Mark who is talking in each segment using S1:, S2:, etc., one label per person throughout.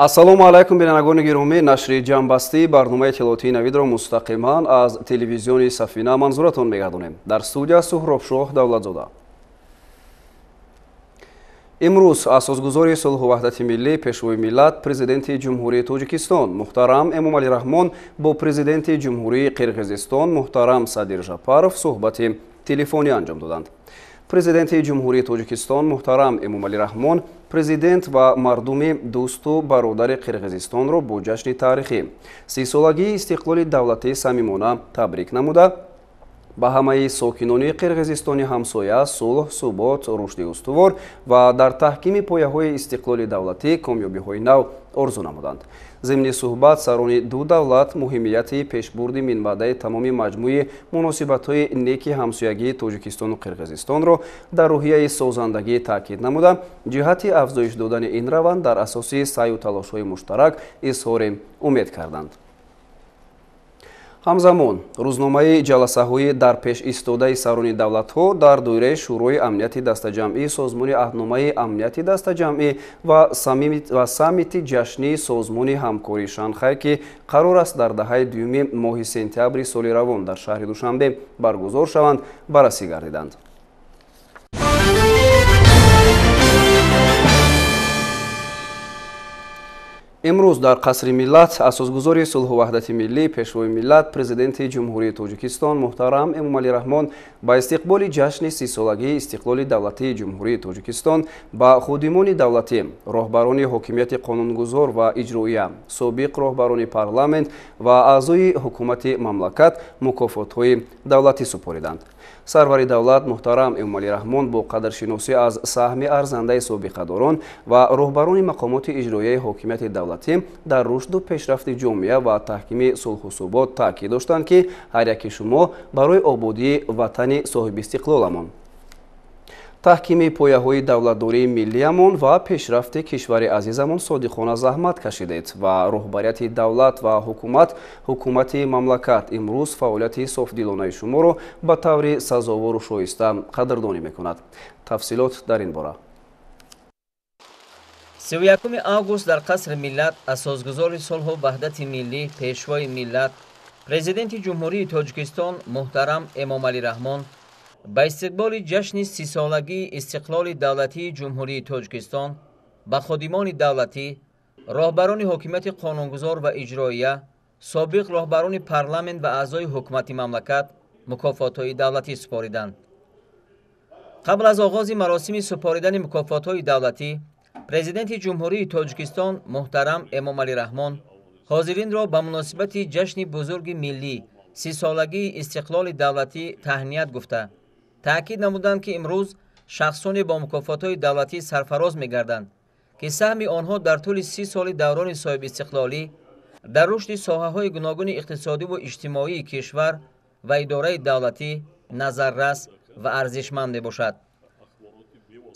S1: Ассалому алайкум, бинандагони гиромӣ. Нашри ҷамъбастии барномаи иттилоотии Навидро мустақиман аз телевизиони Сафина манзуратон мегардонем. Дар студия Суҳробшоҳ Давлатзода. Имрӯз асосгузори сулҳу ваҳдати миллӣ, пешвои миллат, президенти Ҷумҳурии Тоҷикистон муҳтарам Эмомалӣ Раҳмон бо президенти Ҷумҳурии Қирғизистон муҳтарам Садир Жапаров суҳбати телефонӣ анҷом доданд. Президенти Ҷумҳурии Тоҷикистон муҳтарам Эмомалӣ Раҳмон президент ва мардуми дӯсту бародари Қирғизистонро бо ҷашни таърихӣ 30-солагии истиқлоли давлатӣ самимона табрик намуда, ба ҳамаи сокинони Қирғизистони ҳамсоя сулҳ, субот, рушди устувор ва дар таҳкими пояҳои истиқлоли давлатӣ комёбиҳои нав орзу намуданд. Зимни суҳбат сарони ду давлат муҳимияти пешбурди минбаъдаи тамоми маҷмӯи муносибатҳои неки ҳамсоягии Тоҷикистону Қирғизистонро дар рӯҳияи созандагӣ таъкид намуда, ҷиҳати афзоиш додани ин раванд дар асоси саъю талошҳои муштарак изҳори умед карданд. Ҳамзамон рӯзномаи ҷаласаҳои дар пеш истодаи сарони давлатҳо дар доираи Шӯрои амнияти дастаҷамъӣ, Созмони аҳдномаи амнияти дастаҷамъӣ ва саммити ҷашнии Созмони ҳамкории Шанхай, ки қарор аст дар даҳаи дуюми моҳи сентябри соли равон дар шаҳри Душанбе баргузор шаванд, баррасӣ гардиданд. Имрӯз дар Қасри миллат асосгузори сулҳу ваҳдати миллӣ, пешвои миллат, президенти Ҷумҳурии Тоҷикистон муҳтарам Эмомалӣ Раҳмон ба истиқболи ҷашни 30-солагии истиқлоли давлатии Ҷумҳурии Тоҷикистон ба ходимони давлатӣ, роҳбарони ҳокимияти қонунгузор ва иҷроия, собиқ роҳбарони парламент ва аъзои ҳукумати мамлакат мукофотҳои давлатӣ супориданд. Сарвари давлат муҳтарам Эмомалӣ Раҳмон бо қадршиносӣ аз саҳми арзандаи собиқадорон ва роҳбарони мақомоти иҷроияи ҳокимияти давлатӣ дар рушду пешрафти ҷомеа ва таҳкими сулҳу субот таъкид доштанд, ки ҳар яки шумо барои ободии ватани соҳибистиқлоламон, таҳкими пояҳои давлатдории миллиямон ва пешрафти кишвари азизамон содиқона заҳмат кашидед ва роҳбарияти давлат ва ҳукумати мамлакат имрӯз фаъолияти софдилонаи шуморо ба таври сазовору шоиста қадрдонӣ мекунад. Тафсилот дар ин бора.
S2: 31 август дар Қасри миллат асосгузори сулҳу ваҳдати миллӣ, пешвои миллат, президенти Ҷумҳурии Тоҷикистон муҳтарам Эмомалӣ Раҳмон ба истиқболи ҷашни 30-солагии истиқлоли давлатии Ҷумҳурии Тоҷикистон ба ходимони давлатӣ, роҳбарони ҳокимияти қонунгузор ва иҷроия, собиқ роҳбарони парламент ва аъзои ҳукумати мамлакат мукофотҳои давлатӣ супориданд. Қабл аз оғози маросими супоридани мукофотҳои давлатӣ президенти Ҷумҳурии Тоҷикистон муҳтарам Эмомалӣ Раҳмон ҳозиринро ба муносибати ҷашни бузурги миллӣ 30-солагии истиқлоли давлатӣ таҳният гуфта, таъкид намуданд, ки имрӯз шахсоне бо мукофотҳои давлатӣ сарфароз мегарданд, ки саҳми онҳо дар тӯли 30 соли даврони соҳибистиқлолӣ дар рушди соҳаҳои гуногуни иқтисодиву иҷтимоии кишвар ва идораи давлатӣ назаррас ва арзишманд мебошад.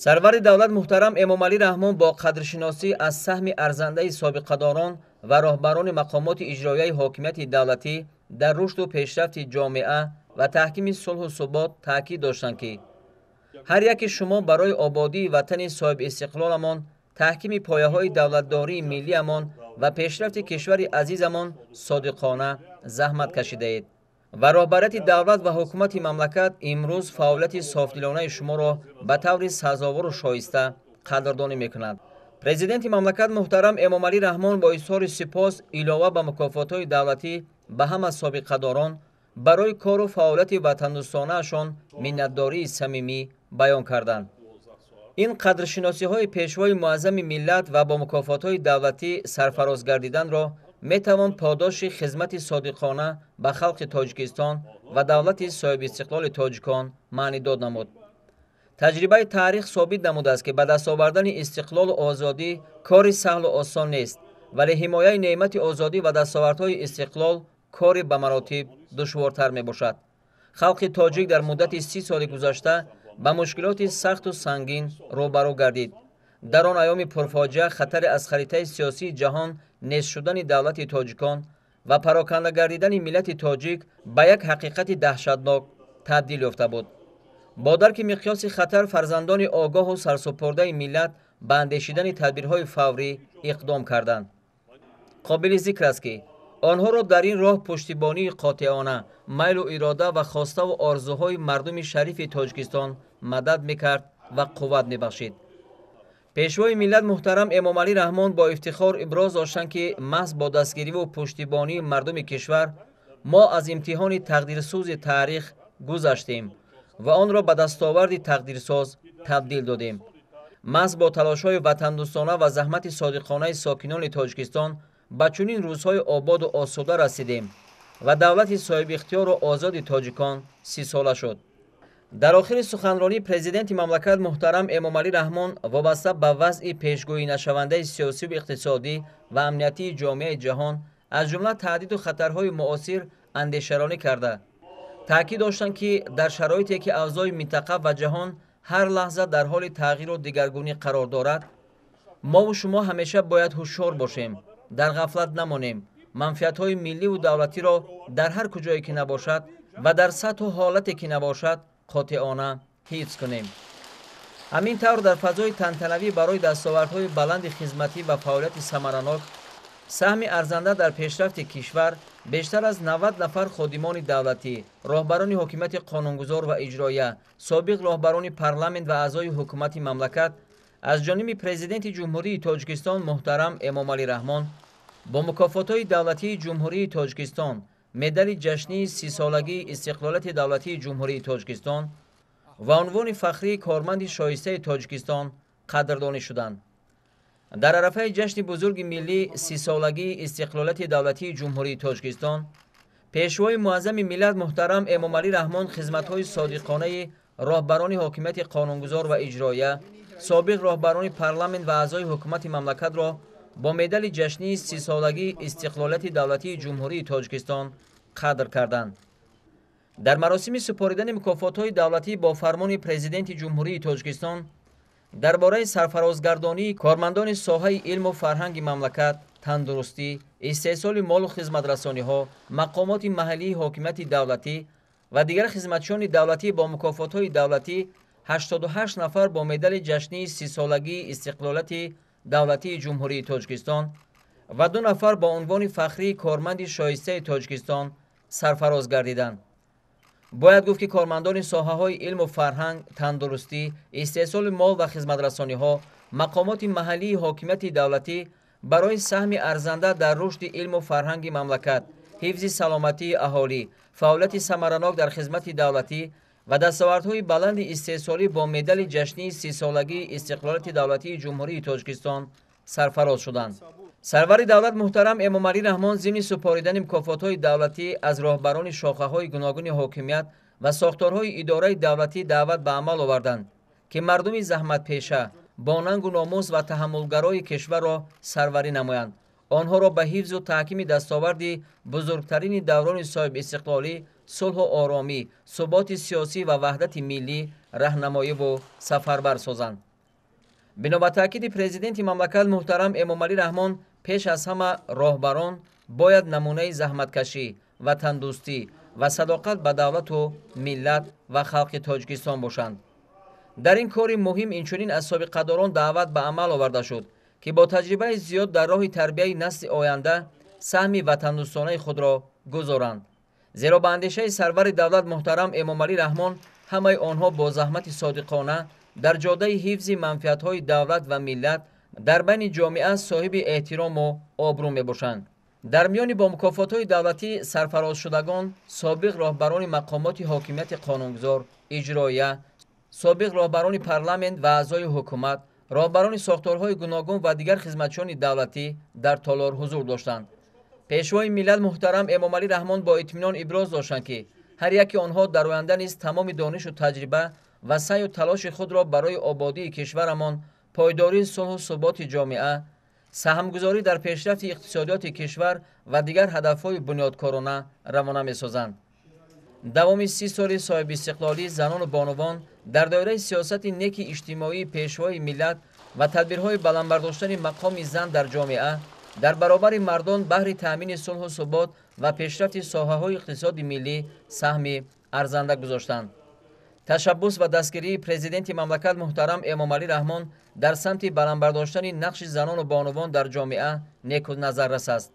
S2: Сарвари давлат муҳтарам Эмомалӣ Раҳмон бо қадршиносӣ аз саҳми арзандаи собиқадорон ва роҳбарони мақомоти иҷроияи ҳокимияти давлатӣ дар рушду пешрафти ҷомеа ва таҳкими сулҳу субот таъкид доштанд, ки ҳар яки шумо барои ободии ватани соҳибистиқлоламон, таҳкими пояҳои давлатдории миллиямон ва пешрафти кишвари азизамон содиқона заҳмат кашидаед ва роҳбарияти давлат ва ҳукумати мамлакат имрӯз фаъолияти софдилонаи шуморо ба таври сазовору шоиста қадрдонӣ мекунад. Президенти мамлакат муҳтарам Эмомалӣ Раҳмон бо изҳори сипос илова ба мукофотҳои давлатӣ ба ҳама собиқадорон барои кору фаъолияти ватандӯстонаашон миннатдории самимӣ баён карданд. Ин қадршиносиҳои пешвои муаззами миллат ва бо мукофотҳои давлатӣ сарфароз гардиданро метавон подоши хизмати содиқона ба халқи Тоҷикистон ва давлати соҳибистиқлоли тоҷикон маънидод намуд. Таҷрибаи таърих собит намудааст, ки ба даст овардани истиқлолу озодӣ кори саҳлу осон нест, вале ҳимояи неъмати озодӣ ва дастовардҳои истиқлол кори ба маротиб душвортар мебошад. Халқи тоҷик дар муддати 30 соли гузашта ба мушкилоти сахту сангин рӯбарӯ гардид. Дар он айёми пурфоҷиа хатари аз харитаи сиёсии ҷаҳон нест шудани давлати тоҷикон ва пароканда гардидани миллати тоҷик ба як ҳақиқати даҳшатнок табдил ёфта буд. Бо дарки миқёси хатар фарзандони огоҳу сарсупурдаи миллат ба андешидани тадбирҳои фаврӣ иқдом карданд. Қобили зикр аст, ки онҳоро дар ин роҳ пуштибонии қотеона, майлу ирода ва хоставу орзуҳои мардуми шарифи Тоҷикистон мадад мекард ва қувват мебахшид. Пешвои миллат муҳтарам Эмомалӣ Раҳмон бо ифтихор иброз доштанд, ки маҳз бо дастгириву пуштибонии мардуми кишвар мо аз имтиҳони тақдирсӯзи таърих гузаштем ва онро ба дастоварди тақдирсоз табдил додем. Маҳз бо талошҳои ватандӯстона ва заҳмати содиқонаи сокинони Тоҷикистон ба чунин рӯзҳои ободу осуда расидем ва давлати соҳибихтиёру озоди тоҷикон 30сола шуд. Дар охири суханронӣ президенти мамлакат муҳтарам Эмомалӣ Раҳмон вобаста ба вазъи пешгӯинашавандаи сиёсиву иқтисодӣ ва амниятии ҷомеаи ҷаҳон, аз ҷумла таҳдиду хатарҳои муосир андешаронӣ карда, таъкид доштанд, ки дар шароите ки авзои минтақа ва ҷаҳон ҳар лаҳза дар ҳоли тағйиру дигаргунӣ қарор дорад, мову шумо ҳамеша бояд ҳушёр бошем, дар ғафлат намонем, манфиатҳои милливу давлатиро дар ҳар куҷое ки набошад ва дар сатҳу ҳолате ки набошад қотеона ҳифз кунем. Ҳамин тавр дар фазои тантанавӣ барои дастовардҳои баланди хизматӣ ва фаъолияти самаранок, саҳми арзанда дар пешрафти кишвар бештар аз 90 нафар ходимони давлатӣ, роҳбарони ҳокимияти қонунгузор ва иҷроия, собиқ роҳбарони парламент ва аъзои ҳукумати мамлакат аз ҷониби президенти Ҷумҳурии Тоҷикистон муҳтарам Эмомалӣ Раҳмон бо мукофотҳои давлатии Ҷумҳурии Тоҷикистон, медали ҷашнии 30солагии истиқлолияти давлатии Ҷумҳурии Тоҷикистон ва унвони фахрии корманди шоистаи Тоҷикистон қадрдонӣ шуданд. Дар арафаи ҷашни бузурги миллӣ 30солагии истиқлолияти давлатии Ҷумҳурии Тоҷикистон пешвои муаззами миллат муҳтарам Эмомалӣ Раҳмон хизматҳои содиқонаи роҳбарони ҳокимияти қонунгузор ва иҷроия, собиқ роҳбарони парламент ва аъзои ҳукумати мамлакатро бо медали ҷашнии 30солагии истиқлолияти давлатии Ҷумҳурии Тоҷикистон қадр карданд. Дар маросими супоридани мукофотҳои давлатӣ бо фармони президенти Ҷумҳурии Тоҷикистон дар бораи сарфарозгардонии кормандони соҳаи илму фарҳанги мамлакат, тандурустӣ, истеҳсоли молу хизматрасониҳо, мақомоти маҳаллии ҳокимияти давлатӣ ва дигар хизматчиёни давлатӣ бо мукофотҳои давлатӣ 88 нафар бо медали ҷашнии 30солагии истиқлолияти давлатии Ҷумҳурии Тоҷикистон ва 2 нафар бо унвони фахрии корманди шоистаи Тоҷикистон сарфароз гардиданд. Бояд гуфт, ки кормандони соҳаҳои илму фарҳанг, тандурустӣ, истеҳсоли мол ва хизматрасониҳо, мақомоти маҳаллии ҳокимияти давлатӣ барои саҳми арзанда дар рушди илму фарҳанги мамлакат, ҳифзи саломатии аҳолӣ, фаъолияти самаранок дар хизмати давлатӣ ва дастовардҳои баланди истеҳсолӣ бо медали ҷашнии 30солагии истиқлолияти давлатии Ҷумҳурии Тоҷикистон сарфароз шуданд. Сарвари давлат муҳтарам Эмомалӣ Раҳмон зимни супоридани мукофотҳои давлатӣ аз роҳбарони шохаҳои гуногуни ҳокимият ва сохторҳои идораи давлатӣ даъват ба амал оварданд, ки мардуми заҳматпеша бо нангу номус ва таҳаммулгарои кишварро сарварӣ намоянд, онҳоро ба ҳифзу таҳкими дастоварди бузургтарини даврони соҳибистиқлолӣ, сулҳу оромӣ, суботи сиёсӣ ва ваҳдати миллӣ раҳнамоиву сафарбар созанд. Бино ба таъкиди президенти мамлакат муҳтарам Эмомалӣ Раҳмон, пеш аз ҳама роҳбарон бояд намунаи заҳматкашӣ, ватандӯстӣ ва садоқат ба давлату миллат ва халқи Тоҷикистон бошанд. Дар ин кори муҳим инчунин аз собиқадорон даъват ба амал оварда шуд, ки бо таҷрибаи зиёд дар роҳи тарбияи насли оянда саҳми ватандӯстонаи худро гузоранд. Зеро ба андешаи сарвари давлат муҳтарам Эмомалӣ Раҳмон ҳамаи онҳо бо заҳмати содиқона дар ҷодаи ҳифзи манфиатҳои давлат ва миллат дар байни ҷомеа соҳиби эҳтирому обрӯ мебошанд. Дар миёни бо мукофотҳои давлатӣ сарфарозшудагон собиқ роҳбарони мақомоти ҳокимияти қонунгузор, иҷроия, собиқ роҳбарони парламент ва аъзои ҳукумат, роҳбарони сохторҳои гуногун ва дигар хизматчиёни давлатӣ дар толор ҳузур доштанд. Пешвои миллат муҳтарам Эмомалӣ Раҳмон бо итминон иброз доштанд, ки ҳар яки онҳо дар оянда низ тамоми донишу таҷриба ва саъю талоши худро барои ободии кишварамон, пойдории сулҳу суботи ҷомеа, саҳмгузорӣ дар пешрафти иқтисодиёти кишвар ва дигар ҳадафҳои бунёдкорона равона месозанд. Давоми 30 соли соҳибистиқлолӣ занону бонувон дар доираи сиёсати неки иҷтимоии пешвои миллат ва тадбирҳои баланд бардоштани мақоми зан дар ҷомеа дар баробари мардон баҳри таъмини сулҳу субот ва пешрафти соҳаҳои иқтисоди миллӣ саҳми арзанда гузоштанд. Ташаббус ва дастгирии президенти мамлакат муҳтарам Эмомалӣ Раҳмон дар самти баланд бардоштани нақши занону бонувон дар ҷомеа неку назаррас аст.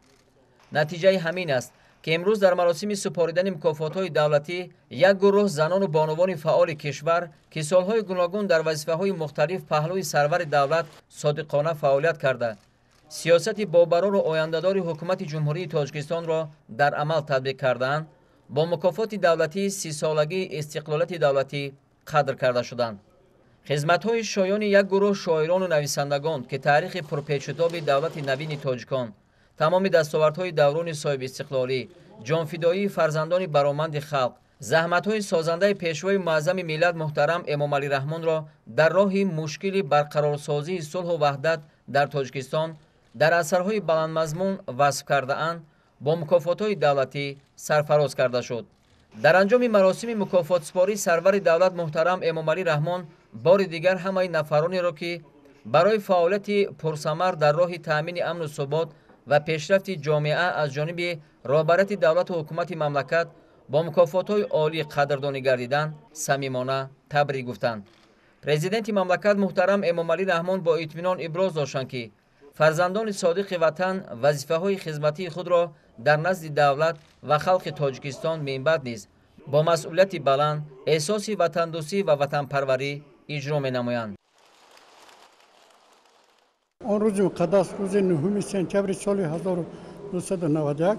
S2: Натиҷаи ҳамин аст, ки имрӯз дар маросими супоридани мукофотҳои давлатӣ як гурӯҳ занону бонувони фаъоли кишвар, ки солҳои гуногун дар вазифаҳои мухталиф паҳлӯи сарвари давлат содиқона фаъолият карда, сиёсати бобарору ояндадори ҳукумати Ҷумҳурии Тоҷикистонро дар амал татбиқ кардаанд, бо мукофоти давлатии 30-солагии истиқлолияти давлатӣ қадр карда шуданд. Хизматҳои шоёни як гурӯҳ шоирону нависандагон, ки таърихи пурпечутоби давлати навини тоҷикон, тамоми дастовардҳои даврони соҳибистиқлолӣ, ҷонфидоии фарзандони бароманди халқ, заҳматҳои созандаи пешвои муаззами миллат муҳтарам Эмомалӣ Раҳмонро дар роҳи мушкили барқарорсозии сулҳу ваҳдат дар Тоҷикистон дар асарҳои баландмазмун васф кардаанд, бо мукофотҳои давлатӣ сарфароз карда шуд. Дар анҷоми маросими мукофотсупорӣ сарвари давлат муҳтарам Эмомалӣ Раҳмон бори дигар ҳамаи нафаронеро, ки барои фаъолияти пурсамар дар роҳи таъмини амну субот ва пешрафти ҷомеа аз ҷониби роҳбарияти давлату ҳукумати мамлакат бо мукофотҳои олӣ қадрдонӣ гардиданд, самимона табрик гуфтанд. Президенти мамлакат муҳтарам Эмомалӣ Раҳмон бо итминон иброз доштанд, ки фарзандони содиқи ватан вазифаҳои хизматии худро дар назди давлат ва халқи Тоҷикистон минбаъд низ бо масъулияти баланд, эҳсоси ватандӯстӣ ва ватанпарварӣ иҷро менамоянд.
S3: Он рӯзи муқаддас, рӯзи 9 сентябри соли 1991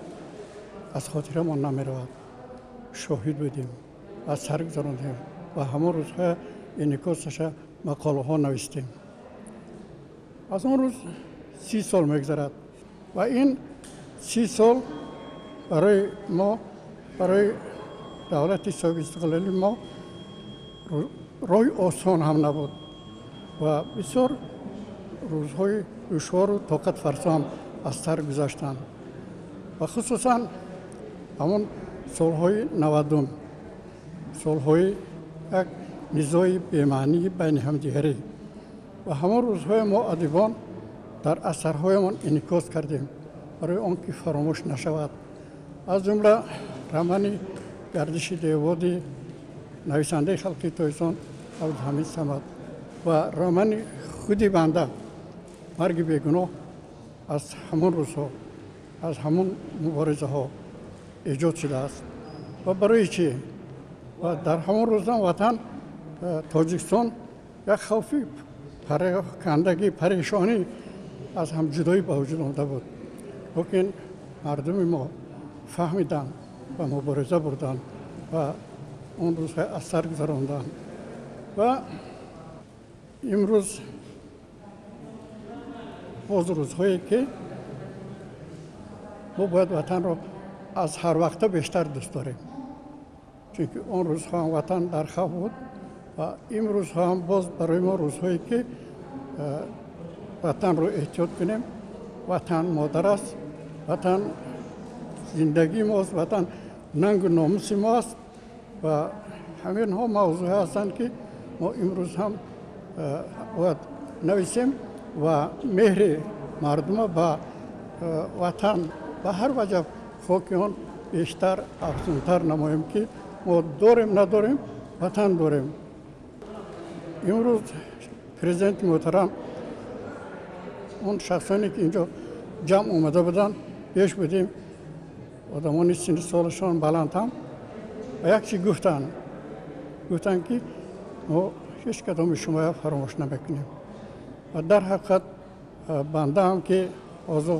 S3: аз хотирамон намеравад. Шоҳид будем ва сар гузарондем ва ҳамон рӯзҳо инъикосаша мақолаҳо навиштем. Аз он рӯз 30 сол мегузарад ва ин 30 сол барои мо, барои давлати соҳибистиқлоли мо роҳи осон ҳам набуд ва бисёр рӯзҳои душвору тоқатфарсо ҳам аз сар гузаштанд ва хусусан ҳамон солҳои 90, солҳои як низои бемаънии байни ҳамдигарӣ ва ҳамон рӯзҳои мо адибон дар асарҳоямон инъикос кардем барои он ки фаромӯш нашавад. Аз ҷумла романи «Гардиши деводи» нависандаи халқи Тоҷикистон Абдуҳамид Самад ва романи худи банда «Марги бегуноҳ» аз ҳамон рӯзҳо, аз ҳамон муборизаҳо эҷод шудааст. Ва барои чӣ? Ва дар ҳамон рӯзам ватан Тоҷикистон як хавфи парокандагӣ, парешонӣ аз ҳамҷудоӣ ба вуҷуд омада буд. Лекин мардуми мо фаҳмиданд ва мубориза бурданд ва он рӯзҳо аз сар гузаронданд. Ва имрӯз боз рӯзҳое ки мо бояд ватанро аз ҳар вақта бештар дӯст дорем, чунки он рӯзҳо ҳам ватан дар хавф буд ва имрӯзҳо ҳам боз барои мо рӯзҳое ки ватанро эҳтиёт кунем. Ватан модар аст, ватан зиндагии мост, ватан нангу номуси мост ва ҳаминҳо мавзӯъҳое ҳастанд, ки мо имрӯз ҳам бояд нависем ва меҳри мардума ба ватан ба ҳар ваҷаб хоки он бештар афзунтар намоем, ки мо дорем надорем ватан дорем. Имрӯз президенти муҳтарам, он шахсоне ки инҷо ҷамъ омада буданд, беш будем, одамони синну солашон баланд ҳам, ва як чи гуфтанд, гуфтанд ки мо ҳеҷ кадоми шумоя фаромӯш намекунем. Ва дар ҳақиқат банда ҳам, ки ҳозир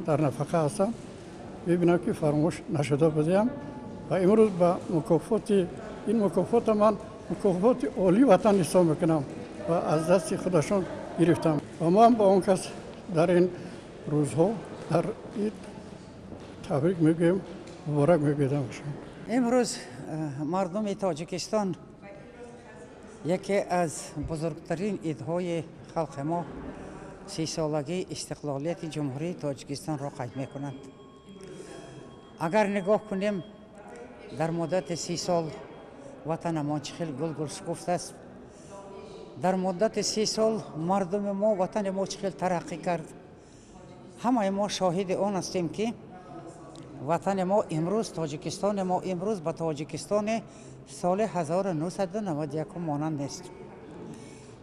S3: дар нафақа ҳастам, мебинам, ки фаромӯш нашуда будем. Ва имрӯз ба мукофоти ин мукофота ман мукофоти олии ватан ҳисоб мекунам ва аз дасти худашон гирифтам. Ва ман ба он кас дар ин рӯзҳо дар ид табрик мегӯем, муборак мегӯям.
S4: Имрӯз мардуми Тоҷикистон яке аз бузургтарин идҳои халқи мо, 30-солагии истиқлолияти Ҷумҳурии Тоҷикистонро қайд мекунанд. Агар нигоҳ кунем, дар муддати 30 сол ватанамон чӣ хел гулгул шукуфтааст, дар муддати 30 сол мардуми мо, ватани мо чӣ хел тараққӣ кард. Ҳамаи мо шоҳиди он ҳастем, ки ватани мо имрӯз, Тоҷикистони мо имрӯз ба Тоҷикистони соли 1991 монанд нест.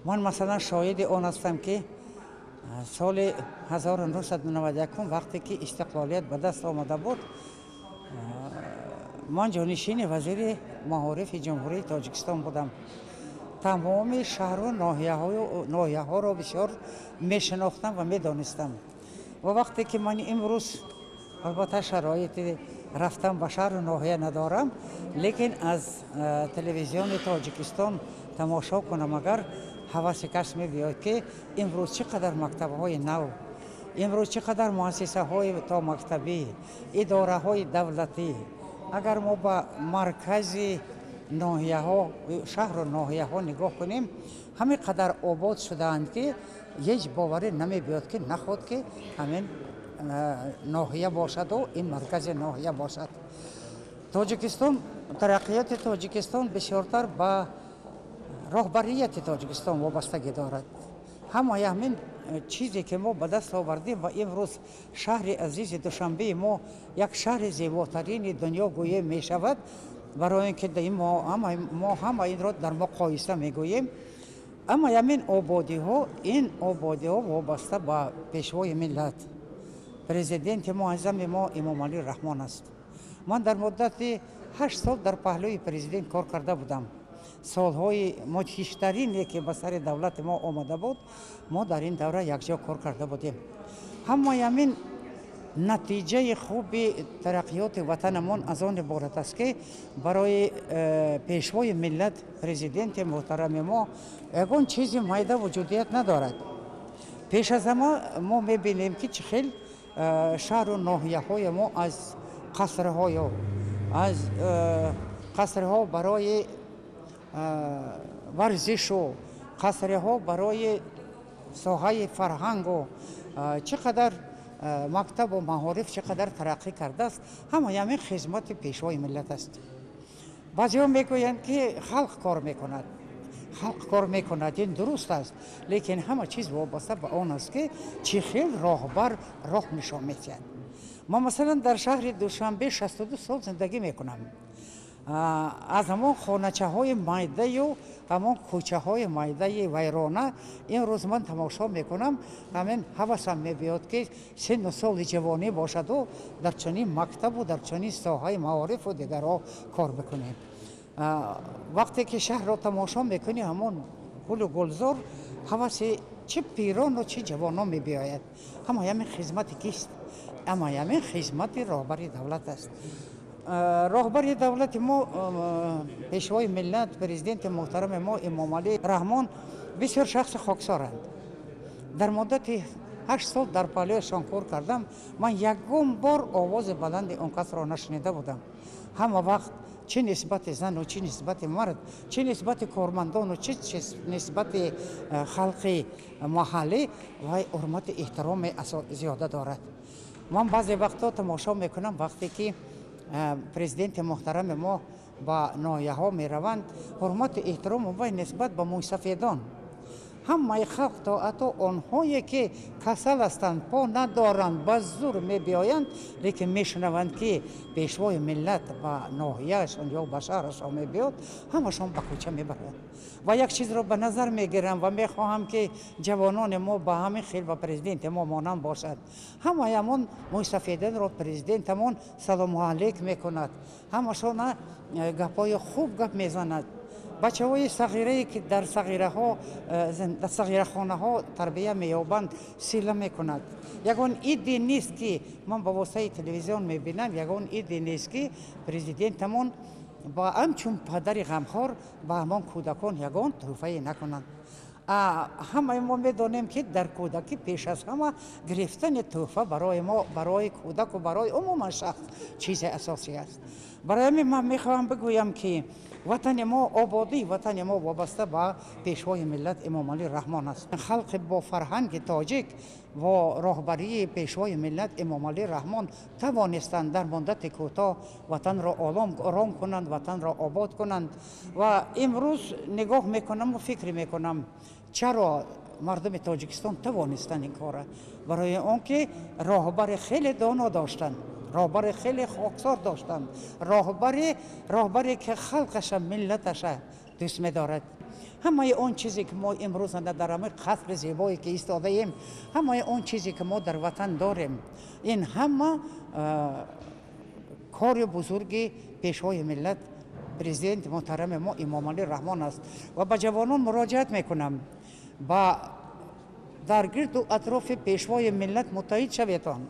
S4: Ман масалан шоҳиди он ҳастам, ки Соли 1991 вақте ки истиқлолият ба даст омада буд, ман ҷонишини вазири маорифи Ҷумҳурии Тоҷикистон будам. Тамоми шаҳру ноҳияҳоро бисёр мешинохтам ва медонистам. Ва вақте ки ман имрӯз албатта шароити рафтан ба шаҳру ноҳия надорам, лекин аз телевизиони Тоҷикистон тамошо кунам, агар ҳаваси кас мебиёд, ки имрӯз чӣ қадар мактабҳои нав, имрӯз чӣ қадар муассисаҳои томактабӣ, идораҳои давлатӣ, агар мо ба маркази ноҳияҳо, шаҳру ноҳияҳо нигоҳ кунем, ҳамин қадар обод шудаанд, ки ҳеҷ боварӣ намебиёд, ки наход ки ҳамин ноҳия бошаду ин маркази ноҳия бошад. Тоҷикистон, тараққиёти Тоҷикистон бисёртар ба роҳбарияти Тоҷикистон вобастагӣ дорад. Ҳамаи ҳамин чизе ки мо ба даст овардем ва имрӯз шаҳри азизи Душанбеи мо як шаҳри зеботарини дунё гӯем мешавад, барои ин ки мо ҳама инро дар муқоиса мегӯем. Аммо ҳамин ободиҳо, ин ободиҳо вобаста ба пешвои миллат, президенти муаззами мо Эмомалӣ Раҳмон аст. Ман дар муддати 8 сол дар паҳлӯи президент кор карда будам. Солҳои мудҳиштарине ки ба сари давлати мо омада буд, мо дар ин давра якҷо кор карда будем. Ҳамаи ҳамин натиҷаи хуби тараққиёти ватанамон аз он иборат аст, ки барои пешвои миллат, президенти муҳтарами мо ягон чизи майда вуҷудият надорад. Пеш аз ҳама мо мебинем, ки чӣ хел шаҳру ноҳияҳои мо аз қасрҳою аз қасрҳо барои варзишу қасрҳо барои соҳаи фарҳангу чӣ қадар мактабу маориф чӣ қадар тараққӣ кардааст, ҳамаи ҳамин хизмати пешвои миллат аст. Баъзеҳо мегӯянд, ки халқ кор мекунад, халқ кор мекунад, ин дуруст аст, лекин ҳама чиз вобаста ба он аст, ки чӣ хел роҳбар роҳ нишон медиҳад. Ман масалан дар шаҳри Душанбе 62 сол зиндагӣ мекунам. Аз ҳамон хоначаҳои майдаю ҳамон кӯчаҳои майдаи вайрона имрӯз ман тамошо мекунам, ҳамин ҳавасам мебиёд, ки синну соли ҷавонӣ бошаду дар чунин мактабу дар чунин соҳаи маорифу дигарҳо кор бикунем. Вақте ки шаҳрро тамошо мекунӣ, ҳамон гулу гулзор ҳаваси чӣ пирону чӣ ҷавонон мебиёяд. Ҳамаи ҳамин хизмати кист? Ҳамаи ҳамин хизмати роҳбари давлат аст. Роҳбари давлати мо, пешвои миллат, президенти муҳтарами мо Эмомалӣ Раҳмон бисёр шахси хоксоранд. Дар муддати 8 сол дар паҳлӯяшон кор кардам, ман ягон бор овози баланди он касро нашунида будам. Ҳама вақт чӣ нисбати зану, чӣ нисбати мард, чӣ нисбати кормандону, чӣ нисбати халқи маҳаллӣ вай ҳурмату эҳтироми зиёда дорад. Ман баъзе вақтҳо тамошо мекунам, вақте ки президенти муҳтарами мо ба ноҳияҳо мераванд, ҳурмату эҳтирому вай нисбат ба мӯйсафедон, ҳамаи халқ, то ҳатто онҳое ки касал ҳастанд, по надоранд, ба зур мебиёянд, лекин мешунаванд, ки пешвои миллат ба ноҳияашон ё ба шаҳрашон мебиёд, ҳамашон ба кӯча мебаранд. Ва як чизро ба назар мегирам ва мехоҳам, ки ҷавонони мо ба ҳамин хел ба президенти мо монанд бошад. Ҳамаи ҳамон мӯйсафедонро президентамон салому алейк мекунад, ҳамашона гапҳои хуб гап мезанад. Бачаҳои сағирае ки дар сағирахонаҳо тарбия меёбанд, сила мекунад. Ягон иде нест, ки ман ба воситаи телевизион мебинам, ягон иде нест, ки президентамон ба ҳамчун падари ғамхор ба ҳамон кӯдакон ягон тӯҳфае накунанд. Ҳамаи мо медонем, ки дар кӯдакӣ пеш аз ҳама гирифтани тӯҳфа барои мо, барои кӯдаку барои умуман шахс чизи асосӣ аст. Барои ҳамин ман мехоҳам бигӯям, ки ватани мо, ободии ватани мо вобаста ба пешвои миллат Эмомалӣ Раҳмон аст. Халқи бо фарҳанги тоҷик бо роҳбарии пешвои миллат Эмомалӣ Раҳмон тавонистанд дар муддати кӯтоҳ ватанро ором кунанд, ватанро обод кунанд. Ва имрӯз нигоҳ мекунаму фикр мекунам, чаро мардуми Тоҷикистон тавонистанд ин кора? Барои он ки роҳбари хеле доно доштанд, роҳбари хеле хоксор доштанд, роҳбаре ки халқаша, миллаташа дӯст медорад. Ҳамаи он чизе ки мо имрӯз дар ҳамаи қасри зебое ки истодаем, ҳамаи он чизе ки мо дар ватан дорем, ин ҳама кори бузурги Пешвои миллат, президенти муҳтарами мо Эмомалӣ Раҳмон аст. Ва ба ҷавонон муроҷиат мекунам, ба дар гирду атрофи Пешвои миллат муттаҳид шаветон,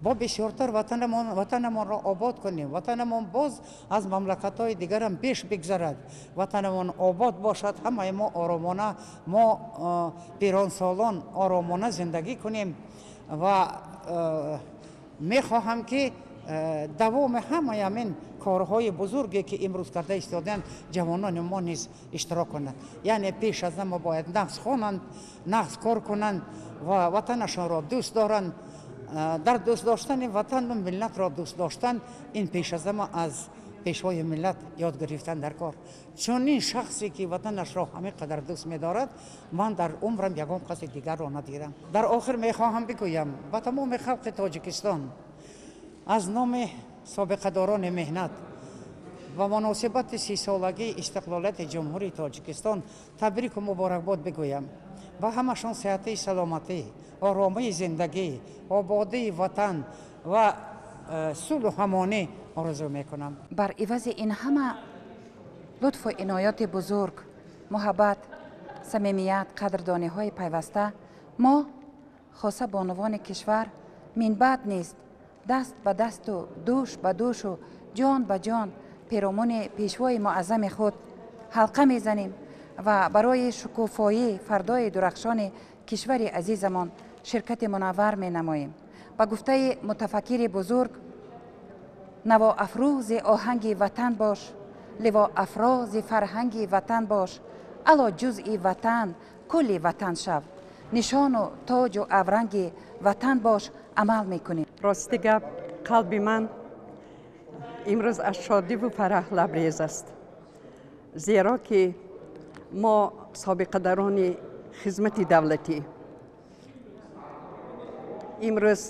S4: бо бисёртар ватанамонро обод кунем, ватанамон боз аз мамлакатҳои дигарам пеш бигзарад, ватанамон обод бошад, ҳамаи мо оромона, мо пиронсолон оромона зиндагӣ кунем. Ва мехоҳам ки давоми ҳамаи ҳамин корҳои бузурге ки имрӯз карда истодаанд, ҷавонони мо низ иштирок кунанд. Яъне пеш аз ҳама бояд нағз хонанд, нағз кор кунанд ва ватанашонро дӯст доранд. Дар дӯст доштани ватану миллатро дӯст доштан, ин пеш аз ҳама аз Пешвои миллат ёд гирифтан дар кор. Чунин шахсе ки ватанашро ҳамин қадар дӯст медорад, ман дар умрам ягон каси дигарро надидам. Дар охир мехоҳам бигӯям ба тамоми халқи Тоҷикистон аз номи собиқадорони меҳнат ба муносибати 30-солагии истиқлолияти Ҷумҳурии Тоҷикистон табрику муборакбод бигӯям. Ба ҳамашон сиҳатии саломатӣ, оромии зиндагӣ, ободии ватан ва сулҳу ҳамонӣ орзу мекунам.
S5: Бар ивази ин ҳама лутфу иноёти бузург, муҳаббат, самимият, қадрдониҳои пайваста, мо хоса бонувони кишвар минбаъд низ даст ба дасту дӯш ба дӯшу ҷон ба ҷон перомуни Пешвои муаззами худ ҳалқа мезанем ва барои шукуфоии фардои дурахшони кишвари азизамон ширкати мунаввар менамоем. Ба гуфтаи мутафаккири бузург, навоафрӯзи оҳанги ватан бош, ливоафрози фарҳанги ватан бош, ало ҷузъи ватан, кулли ватан шав, нишону тоҷу авранги ватан бош, амал мекунем.
S6: Рости гап, қалби ман имрӯз аз шодиву фараҳ лабрез аст, зеро ки мо собиқадарони хизмати давлатӣ имрӯз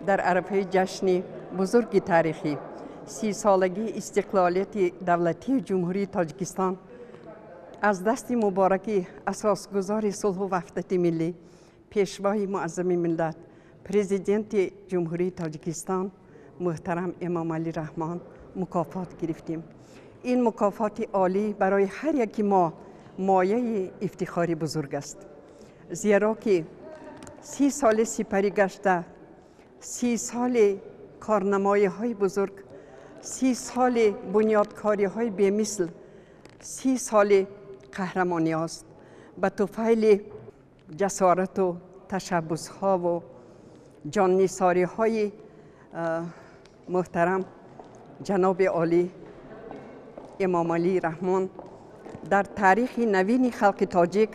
S6: дар арафаи ҷашни бузурги таърихӣ 30-солагии истиқлолияти давлатии Ҷумҳурии Тоҷикистон аз дасти мубораки асосгузори сулҳу ваҳдати миллӣ, Пешвои муаззами миллат, Президенти Ҷумҳурии Тоҷикистон муҳтарам Эмомалӣ Раҳмон мукофот гирифтем. Ин мукофоти олӣ барои ҳар яки мо мояи ифтихори бузург аст, зеро ки 30 соли сипарӣ гашта, 30 соли корнамоиҳои бузург, 30 соли бунёдкориҳои бемисл, 30 соли қаҳрамониҳост. Ба туфайли ҷасорату ташаббусҳову ҷоннисориҳои муҳтарам ҷаноби олӣ Эмомалӣ Раҳмон дар таърихи навини халқи тоҷик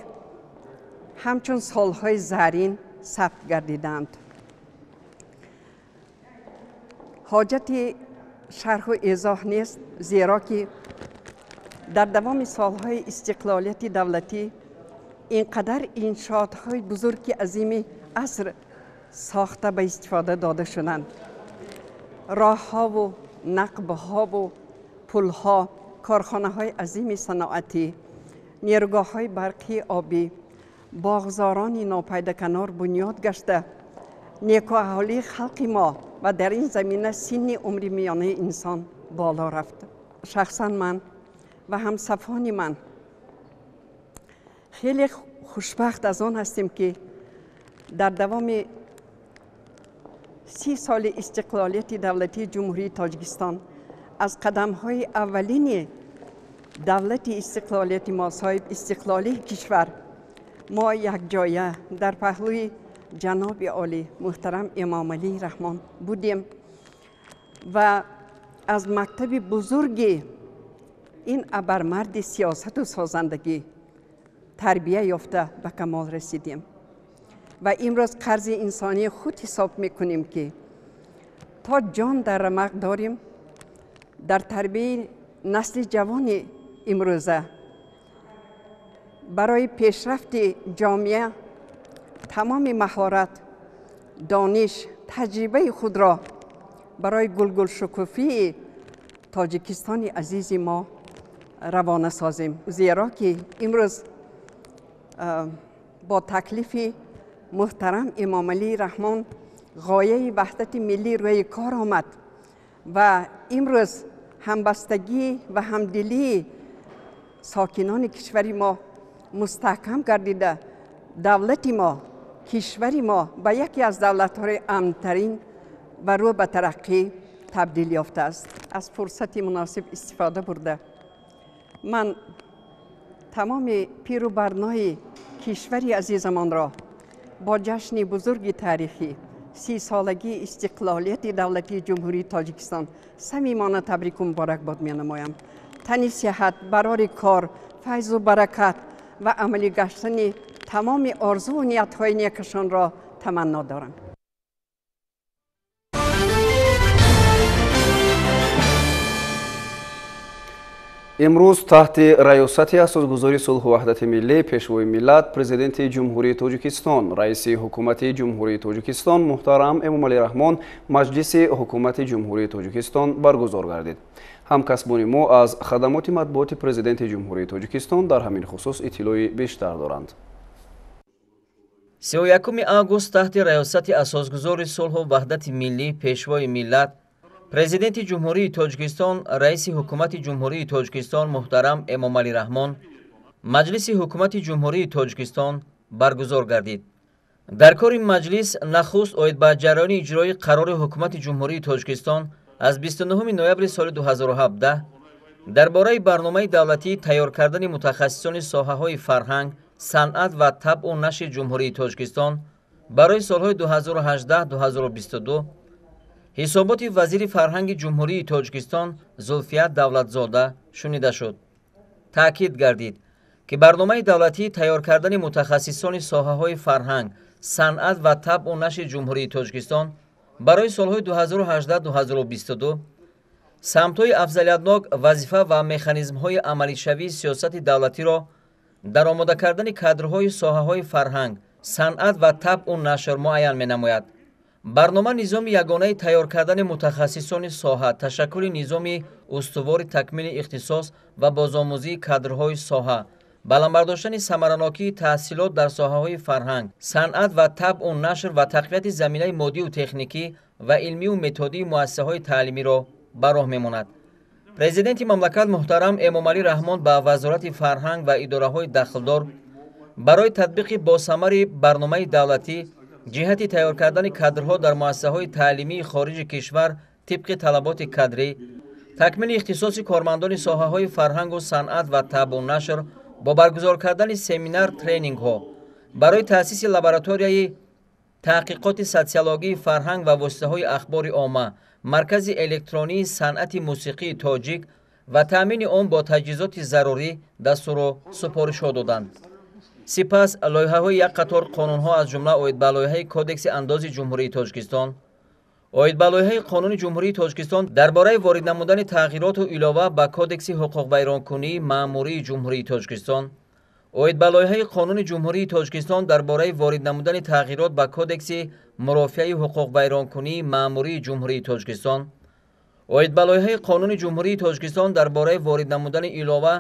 S6: ҳамчун солҳои зарин сабт гардиданд. Ҳоҷати шарҳу эзоҳ нест, зеро ки дар давоми солҳои истиқлолияти давлатӣ ин қадар иншоотҳои бузурги азими аср сохта ба истифода дода шуданд. Роҳҳову нақбҳову пулҳо, корхонаҳои азими саноатӣ, нерӯгоҳҳои барқии обӣ, боғзорони нопайдаканор бунёд гашта, некуаҳолии халқи мо ва дар ин замина синни умри миёнаи инсон боло рафт. Шахсан ман ва ҳамсафони ман хеле хушбахт аз он ҳастем, ки дар давоми 30 соли истиқлолияти давлатии Ҷумҳурии Тоҷикистон аз қадамҳои аввалини давлати истиқлолияти мо, соҳиб истиқлолии кишвар, мо якҷоя дар паҳлӯи ҷаноби олӣ муҳтарам Эмомалӣ Раҳмон будем ва аз мактаби бузурги ин абармарди сиёсату созандагӣ тарбия ёфта ба камол расидем ва имрӯз қарзи инсонии худ ҳисоб мекунем, ки то ҷон дар рамақ дорем, дар тарбияи насли ҷавони имрӯза барои пешрафти ҷомеа тамоми маҳорат, дониш, таҷрибаи худро барои гулгулшукуфии Тоҷикистони азизи мо равона созем, зеро ки имрӯз бо таклифи муҳтарам Эмомалӣ Раҳмон ғояи ваҳдати миллӣ рӯи кор омад ва имрӯз ҳамбастагӣ ва ҳамдилии сокинони кишвари мо мустаҳкам гардида, давлати мо, кишвари мо ба яке аз давлатҳои амнтарин ва рӯ ба тараққӣ табдил ёфтааст. Аз фурсати муносиб истифода бурда, ман тамоми пиру барнои кишвари азизамонро бо ҷашни бузурги таърихӣ, 30-солагии истиқлолияти давлатии Ҷумҳурии Тоҷикистон самимона табрику муборакбод менамоям. Тани сиҳат, барори кор, файзу баракат ва амалӣ гаштани тамоми орзуву ниятҳои некашонро таманно дорам.
S1: Имрӯз таҳти раёсати асосгузори сулҳу ваҳдати миллӣ, Пешвои миллат, Президенти Ҷумҳурии Тоҷикистон, Раиси Ҳукумати Ҷумҳурии Тоҷикистон муҳтарам Эмомалӣ Раҳмон Маҷлиси Ҳукумати Ҷумҳурии Тоҷикистон баргузор гардид. Ҳамкасбони мо аз хадамоти матбуоти Президенти Ҷумҳурии Тоҷикистон дар ҳамин хусус иттилои бештар доранд.
S2: 31 август таҳти раёсати асосгузори сулҳу ваҳдати миллӣ, Пешвои миллат, Президенти Ҷумҳурии Тоҷикистон, Раиси Ҳукумати Ҷумҳурии Тоҷикистон муҳтарам Эмомалӣ Раҳмон Маҷлиси Ҳукумати Ҷумҳурии Тоҷикистон баргузор гардид. Дар кори маҷлис нахуст оид ба ҷараёни иҷрои қарори Ҳукумати Ҷумҳурии Тоҷикистон аз 29 ноябри соли 2017 дар бораи барномаи давлатии тайёр кардани мутахассисони соҳаҳои фарҳанг, санъат ва табъу нашри Ҷумҳурии Тоҷикистон барои солҳои 2018-2022 ҳисоботи вазири фарҳанги Ҷумҳурии Тоҷикистон Зулфия Давлатзода шунида шуд. Таъкид гардид, ки барномаи давлатии тайёр кардани мутахассисони соҳаҳои фарҳанг, санъат ва табъу нашри Ҷумҳурии Тоҷикистон барои солҳои 2018-2022 самтҳои афзалиятнок, вазифа ва механизмҳои амалишавии сиёсати давлатиро дар омода кардани кадрҳои соҳаҳои фарҳанг, санъат ва табъу нашр муайян менамояд. Барнома низоми ягонаи тайёр кардани мутахассисони соҳа, ташаккули низоми устувори такмили ихтисос ва бозомӯзии кадрҳои соҳа, баланд бардоштани самаранокии таҳсилот дар соҳаҳои фарҳанг, санъат ва табъу нашр ва тақвияти заминаи моддию техникӣ ва илмию методии муассисаҳои таълимиро ба роҳ мемонад. Президенти мамлакат муҳтарам Эмомалӣ Раҳмон ба Вазорати фарҳанг ва идораҳои дахлдор барои татбиқи босамари барномаи давлатӣ ҷиҳати тайёр кардани кадрҳо дар муассисаҳои таълимии хориҷи кишвар тибқи талаботи кадрӣ, такмили ихтисоси кормандони соҳаҳои фарҳангу санъат ва табъу нашр бо баргузор кардани семинар тренингҳо барои таъсиси лабораторияи таҳқиқоти социологии фарҳанг ва воситаҳои ахбори омма, маркази электронии санъати мусиқии тоҷик ва таъмини он бо таҷҳизоти зарурӣ дастуру супоришҳо доданд. Сипас лоиҳаҳои як қатор қонунҳо аз ҷумла оид ба лоиҳаи Кодекси андози Ҷумҳурии Тоҷикистон, оид ба лоиҳаи Қонуни Ҷумҳурии Тоҷикистон дар бораи ворид намудани тағйироту илова ба Кодекси ҳуқуқвайронкунии маъмурии Ҷумҳурии Тоҷикистон, оид ба лоиҳаи Қонуни Ҷумҳурии Тоҷикистон дар бораи ворид намудани тағйирот ба Кодекси мурофиаи ҳуқуқвайронкунии маъмурии Ҷумҳурии Тоҷикистон, оид ба лоиҳаи Қонуни Ҷумҳурии Тоҷикистон дар бораи ворид намудани илова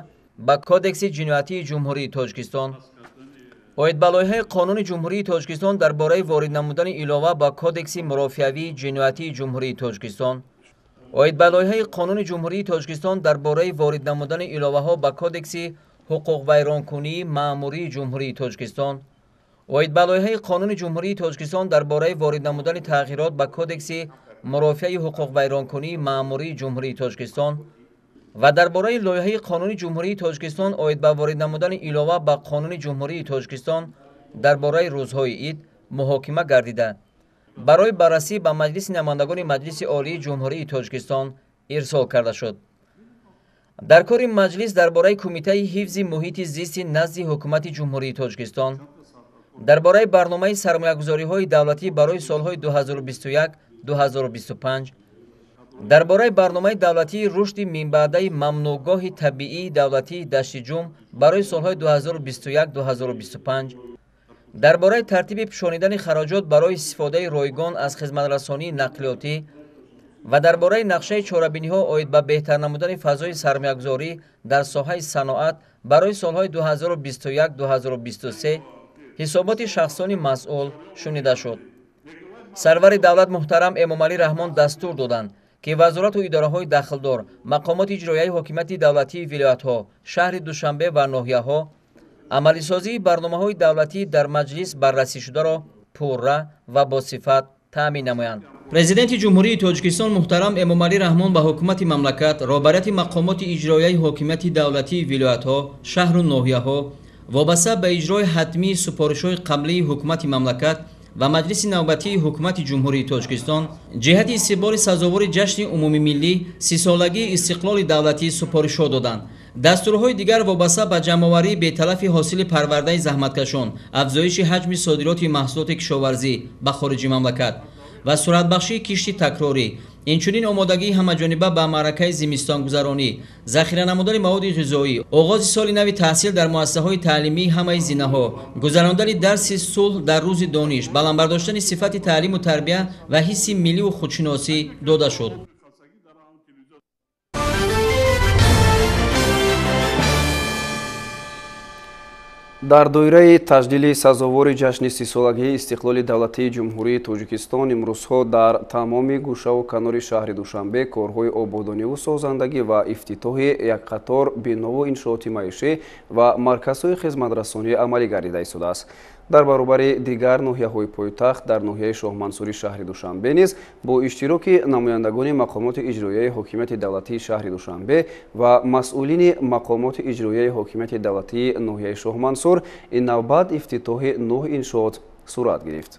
S2: ба Кодекси ҷиноятии Ҷумҳурии Тоҷикистон, оид ба лоиҳаи Қонуни Ҷумҳурии Тоҷикистон дар бораи ворид намудани илова ба Кодекси мурофиавии ҷиноятии Ҷумҳурии Тоҷикистон, оид ба лоиҳаи Қонуни Ҷумҳурии Тоҷикистон дар бораи ворид намудани иловаҳо ба Кодекси ҳуқуқвайронкунии маъмурии Ҷумҳурии Тоҷикистон, оид ба лоиҳаи Қонуни Ҷумҳурии Тоҷикистон дар бораи ворид намудани тағйирот ба Кодекси мурофиаи ҳуқуқвайронкунии маъмурии Ҷумҳурии Тоҷикистон ва дар бораи лоиҳаи Қонуни Ҷумҳурии Тоҷикистон оид ба ворид намудани илова ба Қонуни Ҷумҳурии Тоҷикистон дар бораи рӯзҳои ид муҳокима гардида, барои баррасӣ ба Маҷлиси намояндагони Маҷлиси Олии Ҷумҳурии Тоҷикистон ирсол карда шуд. Дар кори маҷлис дар бораи Кумитаи ҳифзи муҳити зисти назди Ҳукумати Ҷумҳурии Тоҷикистон, дар бораи барномаи сармоягузориҳои давлатӣ барои солҳои 2021-2025, дар бораи барномаи давлатии рушди минбаъдаи мамнӯъгоҳи табиии давлатии Даштиҷум барои солҳои 2021-2025, дар бораи тартиби пӯшонидани хароҷот барои истифодаи ройгон аз хизматрасонии нақлиётӣ, Ва дар бораи нақшаи чорабиниҳо оид ба беҳтар намудани фазои сармоягузорӣ дар соҳаи саноат барои солҳои 2021-2023 ҳисоботи шахсони масъул шунида шуд. Сарвари давлат муҳтарам Эмомалӣ Раҳмон дастур доданд, ки вазорату идораҳои дахлдор, мақомоти иҷроияи ҳокимияти давлатии вилоятҳо, шаҳри Душанбе ва ноҳияҳо амалисозии барномаҳои давлатӣ дар маҷлис баррасӣшударо пурра ва босифат таъмин намоянд. Президенти Ҷумҳурии Тоҷикистон муҳтарам Эмомалӣ Раҳмон ба ҳукумати мамлакат, роҳбарияти мақомоти иҷроияи ҳокимияти давлатии вилоятҳо, шаҳру ноҳияҳо вобаста ба иҷрои ҳатмии супоришҳои қаблии ҳукумати мамлакат ва маҷлиси навбатии ҳукумати Ҷумҳурии Тоҷикистон ҷиҳати истиқболи сазовори ҷашни умумимиллӣ 30-солагии истиқлоли давлатӣ супоришҳо доданд. Дастурҳои дигар вобаста ба ҷамъоварии беталафи ҳосили парвардаи заҳматкашон, афзоиши ҳаҷми содироти маҳсулоти кишоварзӣ ба хориҷи мамлакат ва суратбахшии кишти такрорӣ, инчунин омодагии ҳамаҷониба ба маъракаи зимистонгузаронӣ, захира намудани маводи ғизоӣ, оғози соли нави таҳсил дар муассисаҳои таълимии ҳамаи зинаҳо, гузарондани дарси сулҳ дар рӯзи дониш, баланд бардоштани сифати таълиму тарбия ва ҳисси милливу худшиносӣ дода шуд.
S1: Дар доираи таҷлили сазовори ҷашни 30-солагии истиқлоли давлатии Ҷумҳурии Тоҷикистон имрӯзҳо дар тамоми гӯшаву канори шаҳри Душанбе корҳои ободониву созандагӣ ва ифтитоҳи як қатор бинову иншооти маишӣ ва марказҳои хизматрасонӣ амалӣ гардида истодааст. Дар баробари дигар ноҳияҳои пойтахт дар ноҳияи Шоҳмансури шаҳри Душанбе низ бо иштироки намояндагони мақомоти иҷроияи ҳокимияти давлатии шаҳри Душанбе ва масъулини мақомоти иҷроияи ҳокимияти давлатии ноҳияи Шоҳмансур ин навбат ифтитоҳи 9 иншоот сурат гирифт.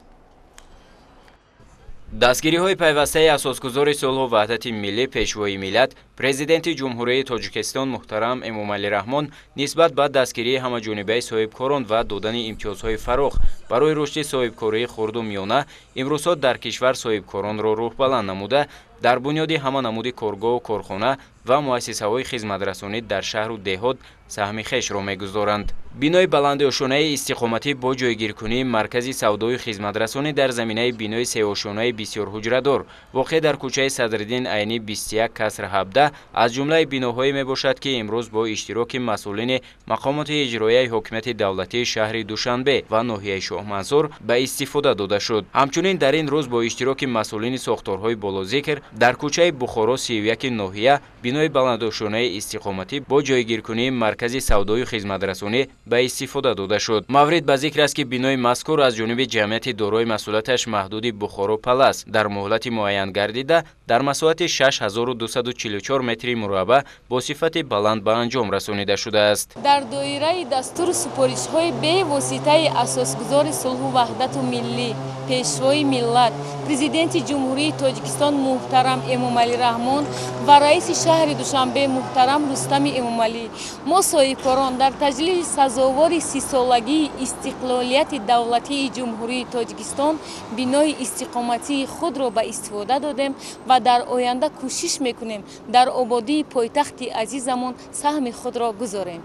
S7: Дастгириҳои пайвастаи асосгузори сулҳу ваҳдати миллӣ, Пешвои миллат, Президенти Ҷумҳурии Тоҷикистон муҳтарам Эмомалӣ Раҳмон нисбат ба дастгирии ҳамаҷонибаи соҳибкорон ва додани имтиёзҳои фарох барои рушди соҳибкории хурду миёна имрӯзҳо дар кишвар соҳибкоронро рӯҳбаланд намуда, дар бунёди ҳама намуди коргоҳу корхона ва муассисаҳои хизматрасонӣ дар шаҳру деҳот саҳми хешро мегузоранд. Бинои баландошонаи истиқоматӣ бо ҷойгиркунии маркази савдою хизматрасонӣ дар заминаи бинои сеошонаи бисёрҳуҷрадор воқеъ дар кӯчаи Садриддин Айнӣ 21 каср 17 аз ҷумлаи биноҳое мебошад, ки имрӯз бо иштироки масъулини мақомоти иҷроияи ҳокимияти давлатии шаҳри Душанбе ва ноҳияи Шоҳмансур ба истифода дода шуд. Ҳамчунин дар ин рӯз бо иштироки масъулини сохторҳои болозикр дар кӯчаи Бухоро 31 ноҳия бинои баландошонаи истиқоматӣ бо ҷойгиркунии маркази савдою хизматрасонӣ ба истифода дода шуд. Маврид ба зикр аст, ки бинои мазкур аз ҷониби ҷамъияти дорои масъулияташ маҳдуди Бухоро Палас дар муҳлати муайян гардида дар масоҳати 6244 метри мураббаъ бо сифати баланд ба анҷом расонида шудааст.
S8: Дар доираи дастуру супоришҳои бевоситаи асосгузори сулҳу ваҳдату миллӣ, Пешвои миллат, Президенти Ҷумҳурии Тоҷикистон муҳтарам Эмомалӣ Раҳмон ва раиси шаҳри Душанбе муҳтарам Рустами Эмомалӣ, мо соҳибкорон дар таҷлили сазовори 30-солагии истиқлолияти давлатии Ҷумҳурии Тоҷикистон бинои истиқоматии худро ба истифода додем ва дар оянда кӯшиш мекунем дар ободии пойтахти азизамон саҳми худро гузорем.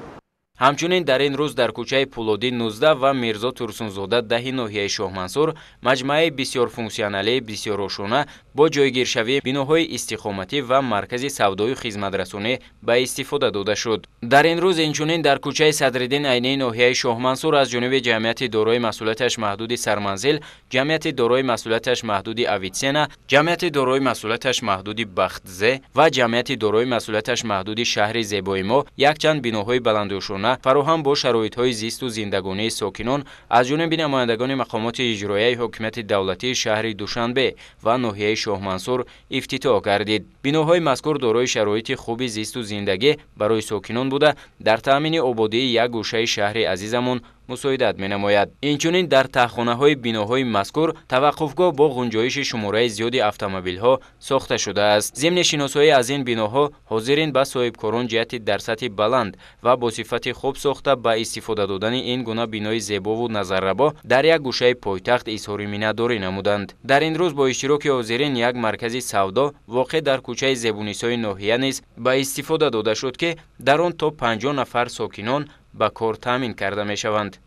S7: Ҳамчунин дар ин рӯз дар кӯчаи Пулодӣ 19 ва Мирзо Турсунзода 10 ноҳияи Шоҳмансур маҷмӯаи бисёрфунксионалии бисёрошона бо ҷойгиршавии биноҳои истиқоматӣ ва маркази савдою хизматрасонӣ ба истифода дода шуд. Дар ин рӯз инчунин дар кӯчаи Садриддин Айнии ноҳияи Шоҳмансур аз ҷониби ҷамъияти дорои масъулияташ маҳдуди Сарманзил, ҷамъияти дорои масъулияташ маҳдуди Авитсена, ҷамъияти дорои масъулияташ маҳдуди Бахтзе ва ҷамъияти дорои масъулияташ маҳдуди шаҳри Зебои мо якчанд биноҳои баландошона фароҳам бо шароитҳои зисту зиндагонии сокинон аз ҷониби намояндагони мақомоти иҷроияи ҳокимияти давлатии шаҳри Душанбе ва ноҳияи Шоҳмансур ифтитоҳ гардид. Биноҳои мазкур дорои шароити хуби зисту зиндагӣ барои сокинон буда, дар таъмини ободии як гӯшаи шаҳри азизамон мусоидат менамояд. Инчунин дар таҳхонаҳои биноҳои мазкур таваққуфгоҳ бо ғунҷоиши шумораи зиёди автомобилҳо сохта шудааст. Зимни шиносоӣ аз ин биноҳо ҳозирин ба соҳибкорон ҷиҳати дар сатҳи баланд ва бо сифати хуб сохта ба истифода додани ин гуна бинои зебову назаррабо дар як гӯшаи пойтахт изҳори миннатдорӣ намуданд. Дар ин рӯз бо иштироки ҳозирин як маркази савдо воқеъ дар кӯчаи Зебунисои ноҳия низ ба истифода дода шуд, ки дар он то 50 нафар сокинон ба кор таъмин карда мешаванд.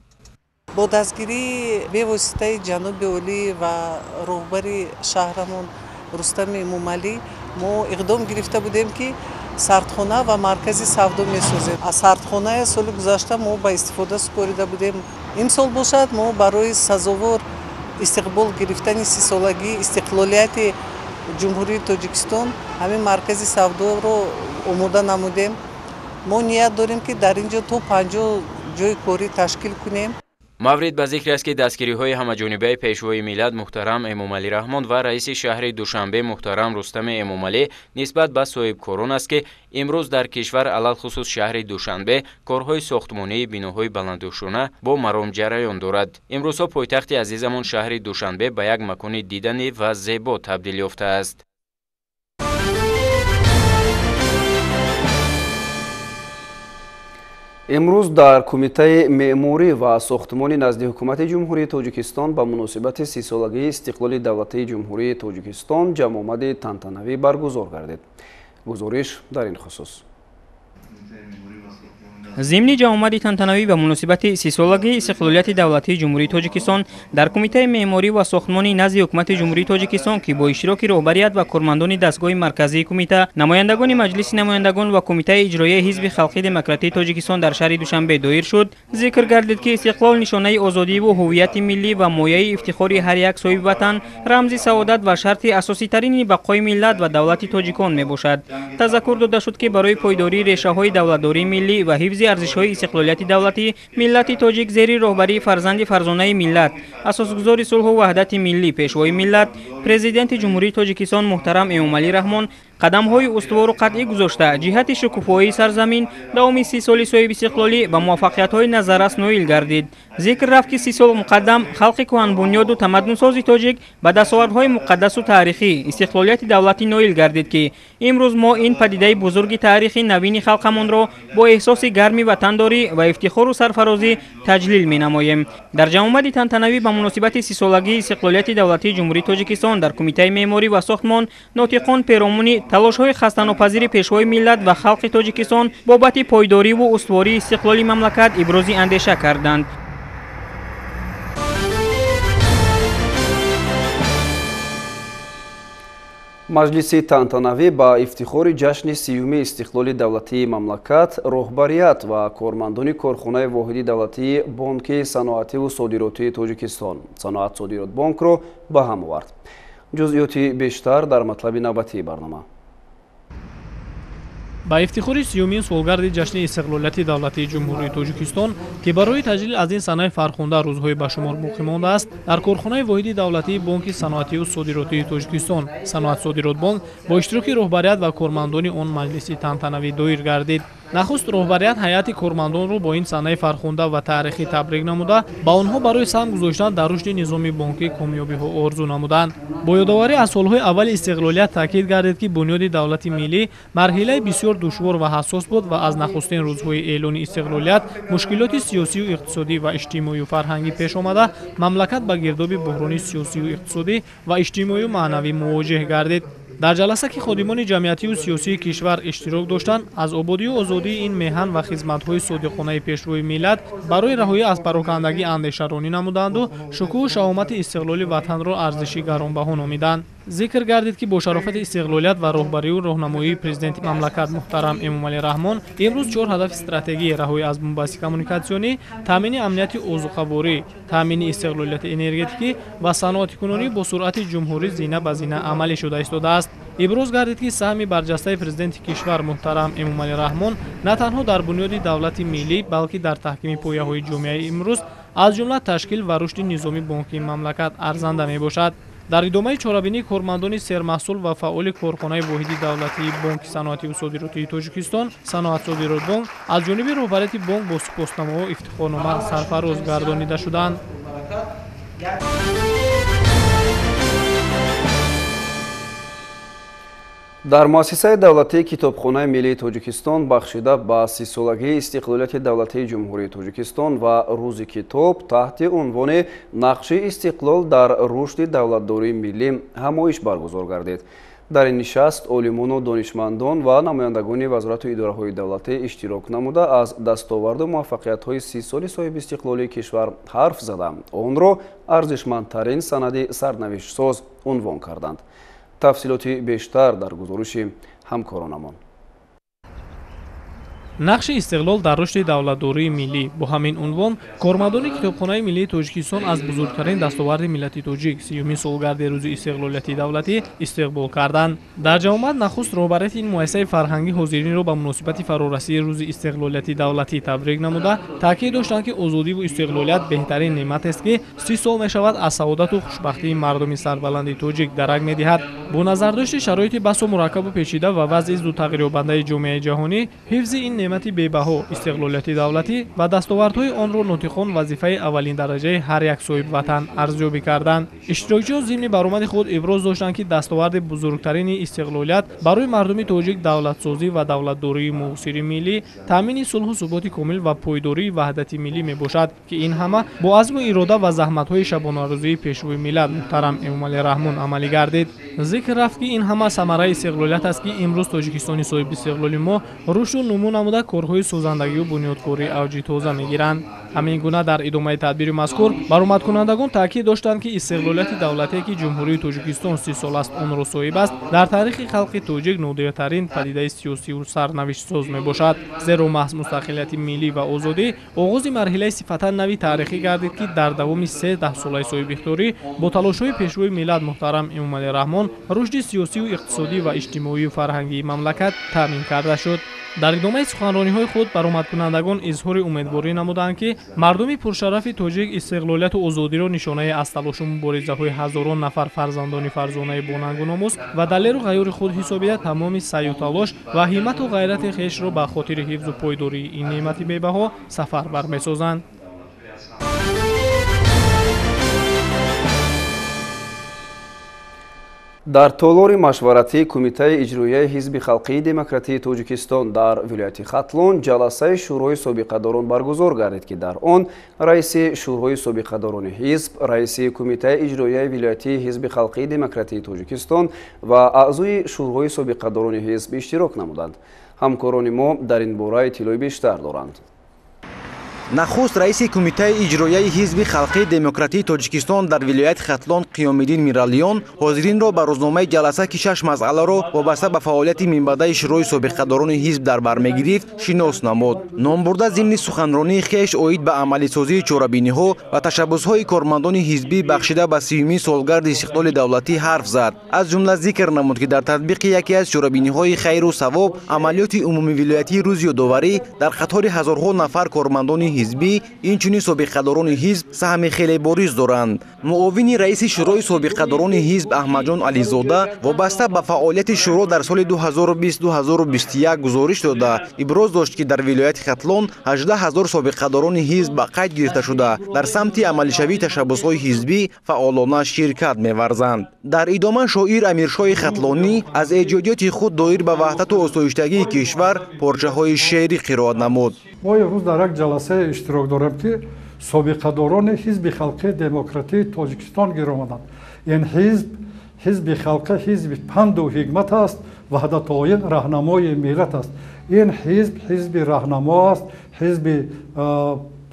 S9: Бо дастгирии бевоситаи ҷаноби олӣ ва роҳбари шаҳрамон Рустами Эмомалӣ Мо иқдом гирифта будем, ки сардхона ва маркази савдо месозем. Аз сардхонаи соли гузашта мо ба истифода супорида будем. Имсол бошад, мо барои сазовор истиқбол гирифтани 30-солагии истиқлолияти Ҷумҳурии Тоҷикистон ҳамин маркази савдоро омода намудем. Мо ният дорем, ки дар ин ҷо то 50 ҷойи корӣ ташкил кунем.
S7: Маврид ба зикр аст, ки дастгириҳои ҳамаҷонибаи Пешвои миллат муҳтарам Эмомалӣ Раҳмон ва раиси шаҳри Душанбе муҳтарам Рустами Эмомалӣ нисбат ба соҳибкорон аст, ки имрӯз дар кишвар, алалхусус шаҳри Душанбе, корҳои сохтмонии биноҳои баландошёна бо маром ҷараён дорад. Имрӯзҳо пойтахти азизамон шаҳри Душанбе ба як макони диданӣ ва зебо табдил ёфтааст.
S1: Имрӯз дар Кумитаи меъморӣ ва сохтмони назди Ҳукумати Ҷумҳурии Тоҷикистон ба муносибати 30-солагии истиқлоли давлатии Ҷумҳурии Тоҷикистон ҷамъомади тантанавӣ баргузор гардид. Гузориш дар ин хусус.
S10: Зимни ҷамъомади тантанавӣ ба муносибати 30-солагии истиқлолияти давлатии Ҷумҳурии Тоҷикистон дар Кумитаи меъморӣ ва сохтмони назди Ҳукумати Ҷумҳурии Тоҷикистон, ки бо иштироки роҳбарият ва кормандони дастгоҳи марказии кумита, намояндагони Маҷлиси намояндагон ва Кумитаи иҷроияи Ҳизби халқии демократии Тоҷикистон дар шаҳри Душанбе доир шуд, зикр гардид, ки истиқлол нишонаи озодиву ҳуввияти миллӣ ва мояи ифтихори ҳар як соҳиби ватан, рамзи саодат ва шарти асоситарини бақои миллат ва давлати тоҷикон мебошад. Тазаккур дода шуд, ки барои пойдории решаҳои давлатдории миллӣ ва ҳифзи арзишҳои истиқлолияти давлатӣ, миллати тоҷик зери роҳбарии фарзанди фарзонаи миллат, асосгузори сулҳу ваҳдати миллӣ, Пешвои миллат, Президенти Ҷумҳурии Тоҷикистон муҳтарам Эмомалӣ Раҳмон қадамҳои устувору қатъӣ гузошта, ҷиҳати шукуфоии сарзамин давоми 30 соли соҳибистиқлолӣ ба муваффақиятҳои назаррас ноил гардид. Зикр рафт, ки 30 сол муқаддам халқи кӯҳанбунёду тамаддунсози тоҷик ба дастовардҳои муқаддасу таърихӣ, истиқлолияти давлатӣ ноил гардид, ки имрӯз мо ин падидаи бузурги таърихи навини халқамонро бо эҳсоси гарми ватандорӣ ва ифтихору сарфарозӣ таҷлил менамоем. Дар ҷамъомади тантанавӣ ба муносибати 30-солагии истиқлолияти давлатии Ҷумҳурии Тоҷикистон дар Кумитаи меъморӣ ва сохтмон нотиқон перомуни талошҳои хастанопазири Пешвои миллат ва халқи Тоҷикистон бобати пойдориву устувории истиқлоли мамлакат ибрози андеша карданд.
S1: Маҷлиси тантанавӣ ба ифтихори ҷашни 30-юми истиқлоли давлатии мамлакат роҳбарият ва кормандони корхонаи воҳиди давлатии Бонки саноативу содиротии Тоҷикистон Саноат Содиротбонкро ба ҳам овард. Ҷузъиёти бештар дар матлаби навбатии барнома.
S11: Ба ифтихори 30-юмин солгарди ҷашни истиқлолияти давлатии Ҷумҳурии Тоҷикистон, ки барои таҷлил аз ин санаи фархунда рӯзҳои ба шумор боқӣ мондааст, дар корхонаи воҳиди давлатии Бонки саноатию содиротии Тоҷикистон Саноат Содиротбонк бо иштироки роҳбарият ва кормандони он маҷлиси тантанавӣ доир гардид. Нахуст роҳбарият ҳайати кормандонро бо ин санаи фархунда ва таърихӣ табрик намуда, ба онҳо барои саҳм гузоштан дар рушди низоми бонкӣ комёбиҳо орзу намуданд. Бо ёдоварӣ аз солҳои аввали истиқлолият таъкид гардид, ки бунёди давлати миллӣ марҳилаи бисёр душвор ва ҳассос буд ва аз нахустин рӯзҳои эълони истиқлолият мушкилоти сиёсию иқтисодӣ ва иҷтимоию фарҳангӣ пеш омада, мамлакат ба гирдоби буҳрони сиёсию иқтисодӣ ва иҷтимоию маънавӣ мувоҷеҳ гардид. Дар ҷаласа, ки ходимони ҷамъиятию сиёсии кишвар иштирок доштанд, аз ободию озодии ин меҳан ва хизматҳои содиқонаи Пешвои миллат барои раҳоӣ аз парокандагӣ андешаронӣ намуданду шукӯҳу шаҳомати истиқлоли ватанро арзиши гаронбаҳо номиданд. Зикр гардид, ки бо шарофати истиқлолият ва роҳбарию роҳнамоии Президенти мамлакат муҳтарам Эмомалӣ Раҳмон имрӯз чор ҳадафи стратегии раҳоӣ аз бунбасти коммуникатсионӣ, таъмини амнияти озуқаворӣ, таъмини истиқлолияти энергетикӣ ва саноатикунонӣ бо суръати ҷумҳурӣ зина ба зина амалӣ шуда истодааст. Иброз гардид, ки саҳми барҷастаи Президенти кишвар муҳтарам Эмомалӣ Раҳмон на танҳо дар бунёди давлати миллӣ, балки дар таҳкими пояҳои ҷомеаи имрӯз, аз ҷумла ташкил ва рушди низоми бонкии мамлакат арзанда мебошад. Дар идомаи чорабинӣ кормандони сермаҳсул ва фаъоли корхонаи воҳиди давлатии Бонки саноативу содиротии Тоҷикистон Саноат Содиротбонк аз ҷониби роҳбарияти бонк бо сипосномаҳо ифтихорнома сарфароз гардонида шуданд.
S1: Дар муассисаи давлатии Китобхонаи миллии Тоҷикистон бахшида ба 30-солагии истиқлолияти давлатии Ҷумҳурии Тоҷикистон ва Рӯзи китоб таҳти унвони «Нақши истиқлол дар рушди давлатдории миллӣ» ҳамоиш баргузор гардид. Дар ин нишаст олимону донишмандон ва намояндагони вазорату идораҳои давлатӣ иштирок намуда, аз дастоварду муваффақиятҳои 30 соли соҳибистиқлолии кишвар ҳарф зада, онро арзишмандтарин санади сарнавиштсоз унвон карданд. Тафсилоти бештар дар гузориши ҳамкоронамон.
S11: Нақши истиқлол дар рушди давлатдории миллӣ. Бо ҳамин унвон кормандони Китобхонаи миллии Тоҷикистон аз бузургтарин дастоварди миллати тоҷик, сиюмин солгарди рӯзи истиқлолияти давлатӣ истиқбол карданд. Дар ҷамоат нахуст роҳбарияти ин муассисаи фарҳангӣ ҳозиринро ба муносибати фарорасии рӯзи истиқлолияти давлатӣ табрик намуда, таъкид доштанд, ки озодиву истиқлолият беҳтарин неъматест, ки 30 сол мешавад аз саодату хушбахтии мардуми сарбаланди тоҷик дарак медиҳад. Бо назардошти шароити басо мураккабу печида ва вазъи зудтағйирёбандаи ҷомеаи ҷаҳонӣ, ҳифзи ин неъмати бебаҳо, истиқлолияти давлатӣ ва дастовардҳои онро нотиқон вазифаи аввалин дараҷаи ҳар як соҳибватан арзёбӣ карданд. Иштирокчиён зимни баромади худ иброз доштанд, ки дастоварди бузургтарини истиқлолият барои мардуми тоҷик давлатсозӣ ва давлатдории муосири миллӣ, таъмини сулҳу суботи комил ва пойдории ваҳдати миллӣ мебошад, ки ин ҳама бо азму ирода ва заҳматҳои шабонарӯзии пешвои миллат муҳтарам Эмомалӣ Раҳмон амалӣ гардид. Зикр рафт, ки ин ҳама самараи истиқлолият аст, ки имрӯз Тоҷикистони соҳибистиқлоли мо рушду нумӯ намуда корҳои созандагию бунёдкории авҷи тоза мегиранд. Ҳамин гуна дар идомаи тадбири мазкур баромадкунандагон таъкид доштанд, ки истиқлолияти давлатие, ки Ҷумҳурии Тоҷикистон 30 сол аст онро соҳиб аст, дар таърихи халқи тоҷик нодиртарин падидаи сиёсию сарнавиштсоз мебошад. Зеро маҳз мустақилияти миллӣ ва озодӣ оғози марҳилаи сифатан нави таърихӣ гардид, ки дар давоми се даҳсолаи соҳибихтиёрӣ бо талошҳои пешвои миллат муҳтарам Эмомалӣ Раҳмон рушди сиёсию иқтисодӣ ва иҷтимоию фарҳангии мамлакат таъмин карда шуд. Дар идомаи суханрониҳои худ баромадкунандагон изҳори умедворӣ намуданд, ки мардуми пуршарафи тоҷик истиқлолияту озодиро нишонаи аз талошу муборизаҳои ҳазорон нафар фарзандони фарзонаи бонангу номус ва далеру ғайюри худ ҳисобида тамоми саъю талош ва ҳиммату ғайрати хешро ба хотири ҳифзу пойдории ин неъмати бебаҳо сафарбар месозанд.
S1: Дар толори машваратии Кумитаи иҷроияи Ҳизби халқии демократии Тоҷикистон дар вилояти Хатлон ҷаласаи Шӯрои собиқадорон баргузор гардид, ки дар он раиси Шӯрои собиқадорони ҳизб, раиси Кумитаи иҷроияи вилоятии Ҳизби халқии демократии Тоҷикистон ва аъзои Шӯрои собиқадорони ҳизб иштирок намуданд. Ҳамкорони мо дар ин бора иттилои бештар доранд.
S12: Нахуст раиси Кумитаи иҷроияи Ҳизби халқии демократии Тоҷикистон дар вилояти Хатлон Қиёмиддин Миралиён ҳозиринро ба рӯзномаи ҷаласа, ки 6 масъаларо вобаста ба фаъолияти минбаъдаи Шӯрои собиқадорони ҳизб дар бар мегирифт, шинос намуд. Номбурда зимни суханронии хеш оид ба амалисозии чорабиниҳо ва ташаббусҳои кормандони ҳизбӣ бахшида ба сиюмин солгарди истиқлоли давлатӣ ҳарф зад. Аз ҷумла зикр намуд, ки дар татбиқи яке аз чорабиниҳои хайру савоб, амалиёти умумивилоятии рӯзи ёдоварӣ, дар қатори ҳазорҳо нафар кормандони ҳизбӣ, инчунин собиқадорони ҳизб саҳми хеле бориз доранд. Муовини раиси Шӯрои собиқадорони ҳизб Аҳмадҷон Ализода вобаста ба фаъолияти шӯро дар соли 2020-2021 гузориш дода, иброз дошт, ки дар вилояти Хатлон 18 ҳазор собиқадорони ҳизб ба қайд гирифта шуда, дар самти амалишавии ташаббусҳои ҳизбӣ фаъолона ширкат меварзанд. Дар идома шоир Амиршоҳи Хатлонӣ аз эҷодиёти худ доир ба ваҳдату осоиштагии кишвар порчаҳои шеърӣ қироат намуд.
S3: Мо имрӯз дар як ҷаласае иштирок дорем, ки собиқадорони Ҳизби халқии демократии Тоҷикистон гир омаданд. Ин ҳизб ҳизби халқӣ, ҳизби панду ҳикмат аст, ваҳдатоин раҳнамои миллат аст. Ин ҳизб ҳизби раҳнамо аст, ҳизби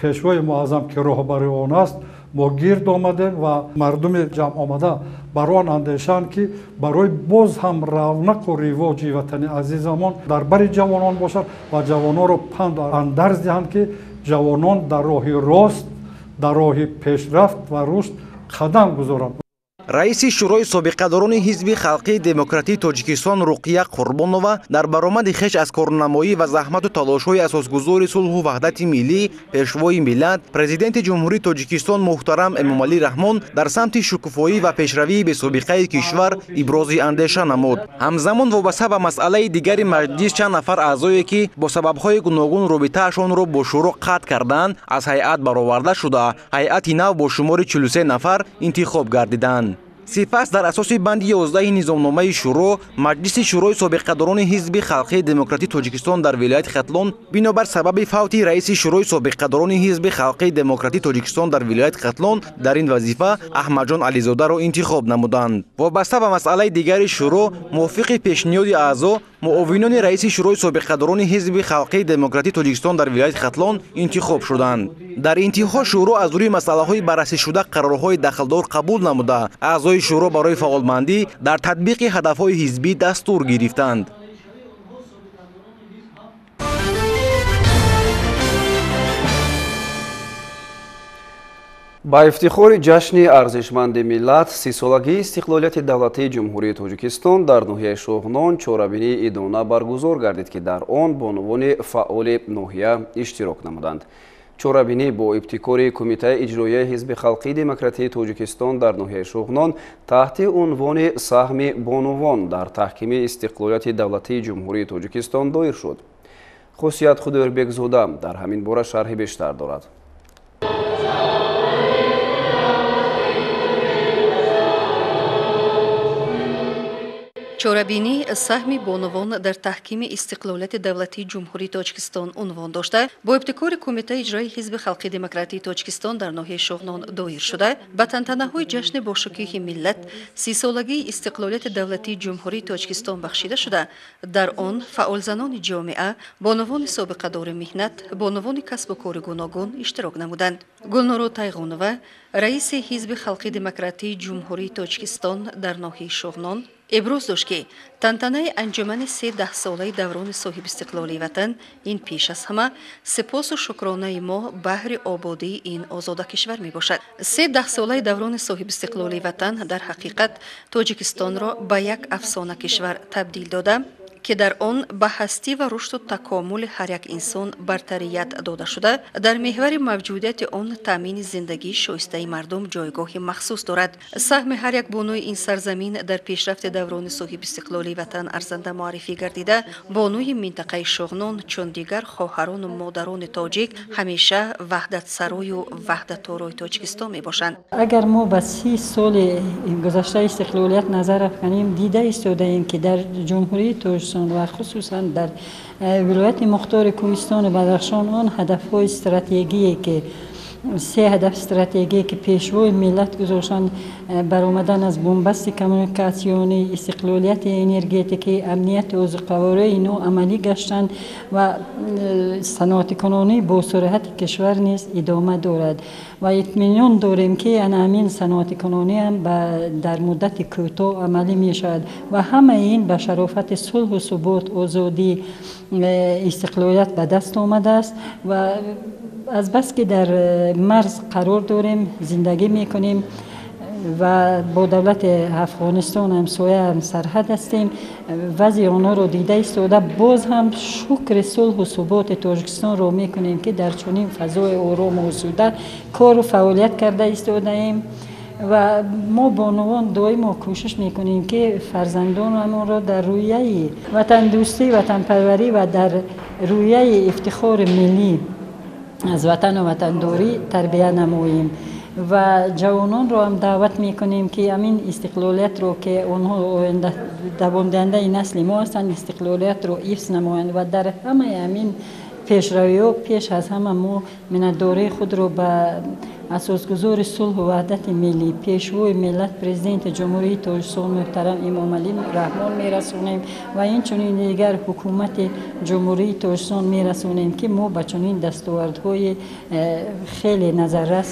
S3: пешвои муаззам, ки роҳбари он аст. Мо гирд омадем ва мардуми ҷамъ омада бар он андешаанд, ки барои боз ҳам равнақу ривоҷи ватани азизамон дар бари ҷавонон бошад ва ҷавононро панду андарз диҳанд, ки ҷавонон дар роҳи рост, дар роҳи пешрафт ва рушд қадам гузоранд.
S12: Раиси Шӯрои собиқадорони Ҳизби халқии демократии Тоҷикистон Руқия Қурбонова дар баромади хеш аз корнамоӣ ва заҳмату талошҳои асосгузори сулҳу ваҳдати миллӣ, пешвои миллат, Президенти Ҷумҳурии Тоҷикистон муҳтарам Эмомалӣ Раҳмон дар самти шукуфоӣ ва пешравии бесобиқаи кишвар ибрози андеша намуд. Ҳамзамон вобаста ба масъалаи дигари маҷлис чанд нафар аъзое, ки бо сабабҳои гуногун робитаашонро бо шӯро қатъ карданд, аз ҳайат бароварда шуда, ҳайати нав бо шумори 43 нафар интихоб гардиданд. Сипас дар асоси банди 11 низомномаи шӯро, Маҷлиси Шӯрои собиқадорони Ҳизби халқии демократии Тоҷикистон дар вилояти Хатлон бинобар сабаби фавти раиси Шӯрои собиқадорони Ҳизби халқии демократии Тоҷикистон дар вилояти Хатлон дар ин вазифа Аҳмадҷон Ализодаро интихоб намуданд. Вобаста ба масъалаи дигари шӯро, мувофиқи пешниҳоди аъзо, Муовинони раиси Шӯрои собиқадорони Ҳизби халқии демократии Тоҷикистон дар вилояти Хатлон интихоб шуданд. Дар интиҳо шӯро аз рӯи масъалаҳои баррасӣшуда қарорҳои дахлдор қабул намуда, аъзои шӯро барои фаъолмандӣ дар татбиқи ҳадафҳои ҳизбӣ дастур гирифтанд.
S1: Ба ифтихори ҷашни арзишманди миллат, 30-солагии истиқлолияти давлатии Ҷумҳурии Тоҷикистон дар ноҳияи Шоҳнон чорабинии идона баргузор гардид, ки дар он бонувони фаъоли ноҳия иштирок намуданд. Чорабинӣ бо ибтикори Кумитаи иҷроияи Ҳизби халқии демократии Тоҷикистон дар ноҳияи Шоҳнон таҳти унвони «Саҳми бонувон дар таҳкими истиқлолияти давлатии Ҷумҳурии Тоҷикистон» доир шуд. Хусият Худойрбекзода дар ҳамин бора шарҳи бештар дорад.
S13: Чорабинӣ саҳми бонувон дар таҳкими истиқлолияти давлатии Ҷумҳурии Тоҷикистон унвон дошта, бо ибтикори Кумитаи иҷроии Ҳизби халқии демократии Тоҷикистон дар ноҳияи Шоҳнон доир шуда, ба тантанаҳои ҷашни бошукӯҳи миллат 30-солагии истиқлолияти давлатии Ҷумҳурии Тоҷикистон бахшида шуда, дар он фаъолзанони ҷомеа, бонувони собиқадори меҳнат, бонувони касбу кори гуногун иштирок намуданд. Гулнуро Тайғонова, раиси Ҳизби халқии демократии Ҷумҳурии Тоҷикистон дар ноҳияи Шоҳнон, иброз дошт, ки тантанаи анҷумани се даҳсолаи даврони соҳибистиқлолии ватан ин пеш аз ҳама сипосу шукронаи мо баҳри ободии ин озода кишвар мебошад. Се даҳсолаи даврони соҳибистиқлолии ватан дар ҳақиқат Тоҷикистонро ба як афсона кишвар табдил дода, ки дар он ба ҳастӣ ва рушду такомули ҳар як инсон бартарият дода шуда, дар меҳвари мавҷудияти он таъмини зиндагии шоистаи мардум ҷойгоҳи махсус дорад. Саҳми ҳар як бонуи ин сарзамин дар пешрафти даврони соҳибистиқлолии ватан арзанда муаррифӣ гардида, бонуи минтақаи Шоҳнон чун дигар хоҳарону модарони тоҷик ҳамеша ваҳдатсарою ваҳдаторои Тоҷикистон мебошанд.
S14: Агар мо ба 30 соли гузаштаи истиқлолият назар афканем, дида истодаем, ки дар Ҷумҳурии Тоҷикистон ва хусусан дар вилояти мухтори Кӯҳистони Бадахшон он ҳадафҳои стратегие, ки се ҳадаф стратегие, ки пешвои миллат гузоштанд, баромадан аз бунбасти коммуникатсионӣ, истиқлолияти энергетикӣ, амнияти озуқавории ино амалӣ гаштанд ва саноатикунонӣ бо суръати кишвар низ идома дорад ва итминон дорем, ки ана ҳамин саноатикунонӣ ҳам дар муддати кӯтоҳ амалӣ мешавад ва ҳамаи ин ба шарофати сулҳу субот, озодӣ, истиқлолият ба даст омадааст. Ва азбаски дар марз қарор дорем, зиндагӣ мекунем ва бо давлати Афғонистон ҳамсоя ҳамсарҳад ҳастем, вазъи онҳоро дида истода боз ҳам шукри сулҳу суботи Тоҷикистонро мекунем, ки дар чунин фазои орому осуда кору фаъолият карда истодаем. Ва мо бонувон доимо кӯшиш мекунем, ки фарзандонамонро дар рӯяи ватандӯстӣ, ватанпарварӣ ва дар рӯяи ифтихори миллӣ аз ватану ватандорӣ тарбия намоем ва ҷавононро ҳам даъват мекунем, ки ҳамин истиқлолиятро, ки онҳо оянда давомдиҳандаи насли мо ҳастанд, истиқлолиятро ҳифз намоянд ва дар ҳамаи ҳамин пешравиҳо пеш аз ҳама мо миннатдории худро ба асосгузори сулҳу ваҳдати миллӣ, пешвои миллат, Президенти Ҷумҳурии Тоҷикистон муҳтарам Эмомалӣ Раҳмон мерасонем ва инчунин дигар ҳукумати Ҷумҳурии Тоҷикистон мерасонем, ки мо ба чунин дастовардҳои хеле назаррас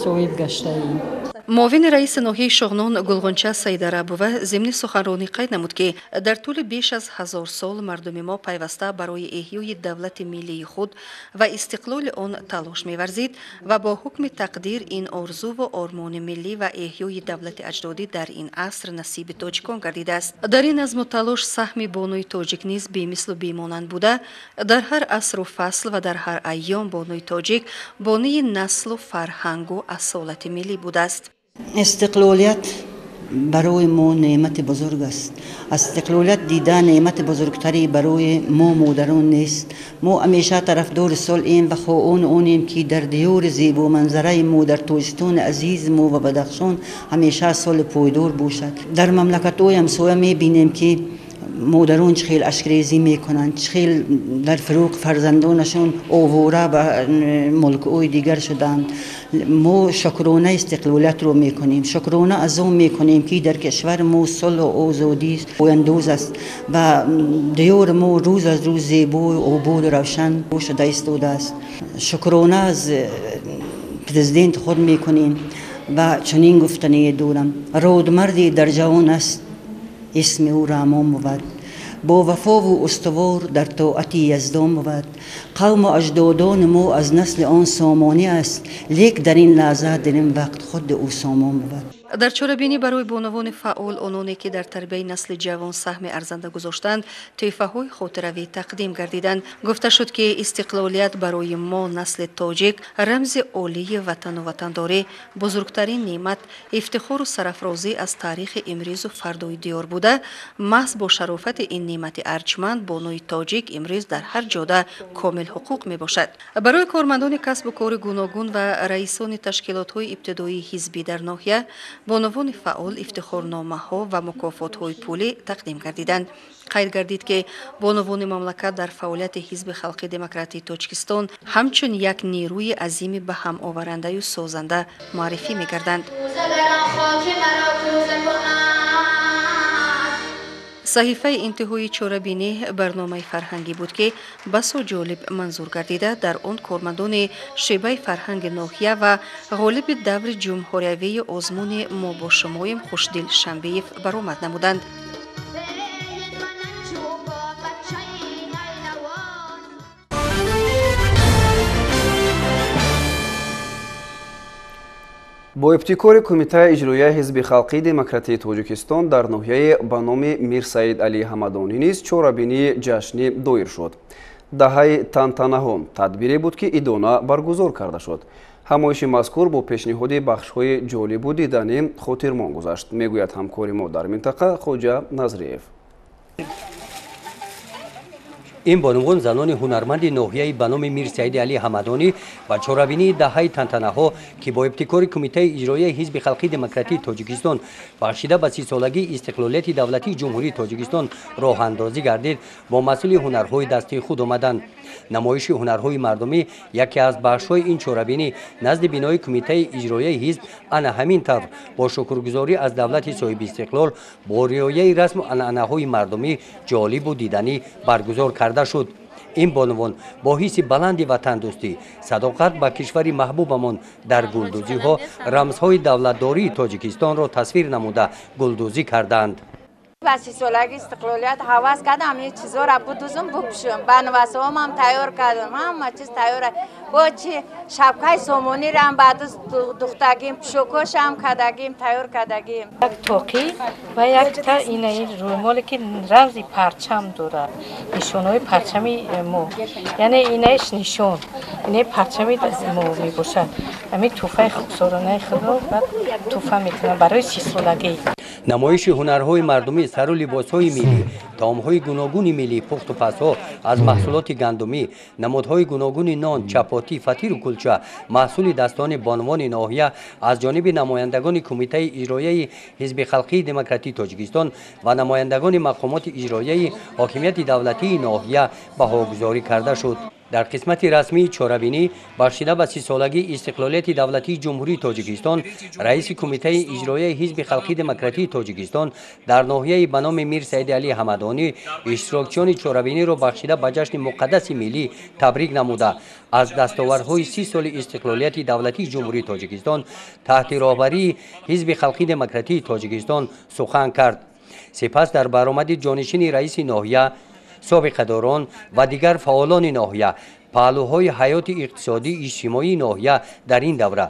S14: соҳиб гаштаем.
S13: Муовини раиси ноҳияи Шоҳнон Гулғунча Саидарабова зимни суханронӣ қайд намуд, ки дар тӯли беш аз 1000 сол мардуми мо пайваста барои эҳёи давлати миллии худ ва истиқлоли он талош меварзид ва бо ҳукми тақдир ин орзуву ормони миллӣ ва эҳёи давлати аҷдодӣ дар ин аср насиби тоҷикон гардидааст. Дар ин азму талош саҳми бонуи тоҷик низ бемислу бемонанд буда, дар ҳар асру фасл ва дар ҳар айём бонуи тоҷик бонуи наслу фарҳангу асолати миллӣ будааст.
S15: Истиқлолият барои мо неъмати бузург аст. Аз истиқлолият дида неъмати бузургтаре барои мо модарон нест. Мо ҳамеша тарафдори сулҳем ва хоҳони онем, ки дар диёри зебоманзараи мо, дар Тоҷикистони азизи мо ва Бадахшон ҳамеша сулҳ пойдор бошад. Дар мамлакатҳои ҳамсоя мебинем, ки Модарон чӣ хел ашкрезӣ мекунанд, чӣ хел дар фурӯғ фарзандонашон овора ба мулкҳои дигар шуданд. Мо шукрона истиқлолиятро мекунем, шукрона аз он мекунем, ки дар кишвар мо сулҳу озодӣ пойандоз аст ва диёри мо рӯз аз рӯз зебою ободу равшан шуда истодааст. Шукрона аз президент худ мекунем ва чунин гуфтание дорам: родмарде дар ҷавон аст, исми ӯ Раҳмон бувад, бо вафову устувор дар тоати Яздон бувад. Қавму аҷдодони мо аз насли он Сомонӣ аст, лек дар ин лаҳза, дар ин вақт худи ӯ Сомон бувад.
S13: Дар чорабинӣ барои бонувони фаъол, ононе ки дар тарбияи насли ҷавон саҳми арзанда гузоштанд, тӯҳфаҳои хотиравӣ тақдим гардиданд. Гуфта шуд, ки истиқлолият барои мо, насли тоҷик, рамзи олии ватану ватандорӣ, бузургтарин неъмат, ифтихору сарафрозӣ аз таърихи имрӯзу фардои диёр буда, маҳз бо шарофати ин неъмати арҷманд бонуи тоҷик имрӯз дар ҳар ҷода комил ҳуқуқ мебошад. Барои кормандони касбу кори гуногун ва раисони ташкилотҳои ибтидоии ҳизбӣ дар ноҳия бонувони фаъол ифтихорномаҳо ва мукофотҳои пулӣ тақдим гардиданд. Қайд гардид, ки бонувони мамлакат дар фаъолияти Ҳизби халқи демократии Тоҷикистон ҳамчун як нерӯи азими ба ҳам оварандаю созанда муаррифӣ мегарданд. Саҳифаи интиҳои чорабинӣ барномаи фарҳангӣ буд, ки басо ҷолиб манзур гардида, дар он кормандони шебаи фарҳанги ноҳия ва ғолиби даври ҷумҳуриявии озмуни «Мо бо шумоем» Хушдил Шанбеев баромад намуданд.
S1: Бо ибтикори Кумитаи иҷроияи Ҳизби халқии демократии Тоҷикистон дар ноҳияи ба номи Мирсаид Алӣ Ҳамадонӣ низ чорабинии ҷашнӣ доир шуд. Даҳаи тантанаҳо тадбире буд, ки идона баргузор карда шуд. Ҳамоиши мазкур бо пешниҳоди бахшҳои ҷолибу диданӣ хотирмон гузашт, мегӯяд ҳамкори мо дар минтақа Хоҷа Назриев.
S16: Ин бонувон, занони ҳунарманди ноҳияи ба номи Мирсаиди Алӣ Ҳамадонӣ, ба чорабинии даҳаи тантанаҳо, ки бо ибтикори Кумитаи иҷроияи Ҳизби халқии демократии Тоҷикистон бахшида ба 30-солагии истиқлолияти давлатии Ҷумҳурии Тоҷикистон роҳандозӣ гардид, бо масъули ҳунарҳои дастии худ омаданд. Намоиши ҳунарҳои мардумӣ яке аз бахшҳои ин чорабинӣ назди бинои Кумитаи иҷроияи ҳизб ана ҳамин тавр бо шукргузорӣ аз давлати соҳибистиқлол, бо риояи расму анъанаҳои мардумӣ ҷолибу диданӣ баргузор карда шуд. Ин бонувон бо ҳисси баланди ватандӯстӣ, садоқат ба кишвари маҳбубамон дар гулдӯзиҳо рамзҳои давлатдории Тоҷикистонро тасвир намуда гулдӯзӣ карданд.
S17: Ба 30-солаги истиқлолият ҳавас кардам, ин чизоро будузум, бупӯшам. Ба нувасоам тайёр кардам, ҳама чиз тайёр. Бо чи шапкаи сомонирам ба духтагим, пӯшокошам кардагим, тайёр кардагим.
S18: Як тоқӣ ва якта инаи рӯмоле, ки рамзи парчам дорад, нишонҳои парчами мо, яъне инаиш нишон, инаи парчами мо мебошад. Ҳамин тӯҳфаи хуксоронаи худро тӯҳфа мекунам барои 30-солагӣ.
S16: Намоиши ҳунарҳои мардумӣ, сару либосҳои миллӣ, таомҳои гуногуни миллӣ, пухтупазҳо аз маҳсулоти гандумӣ, намудҳои гуногуни нон, чапотӣ, фатиру кулча, маҳсули дастони бонувони ноҳия аз ҷониби намояндагони Кумитаи иҷроияи Ҳизби халқии демократии Тоҷикистон ва намояндагони мақомоти иҷроияи ҳокимияти давлатии ноҳия баҳогузорӣ карда шуд. Дар қисмати расмии чорабинӣ бахшида ба 30-солагии истиқлолияти давлатии Ҷумҳурии Тоҷикистон раиси Кумитаи иҷроияи Ҳизби халқии демократии Тоҷикистон дар ноҳияи ба номи Мирсаиди Алӣ Ҳамадонӣ иштирокчиёни чорабиниро бахшида ба ҷашни муқаддаси миллӣ табрик намуда, аз дастовардҳои 30 соли истиқлолияти давлатии Ҷумҳурии Тоҷикистон таҳти роҳбарии Ҳизби халқии демократии Тоҷикистон сухан кард. Сипас дар баромади ҷонишини раиси ноҳия, собиқадорон ва дигар фаъолони ноҳия паҳлӯҳои ҳаёти иқтисодию иҷтимоии ноҳия дар ин давра,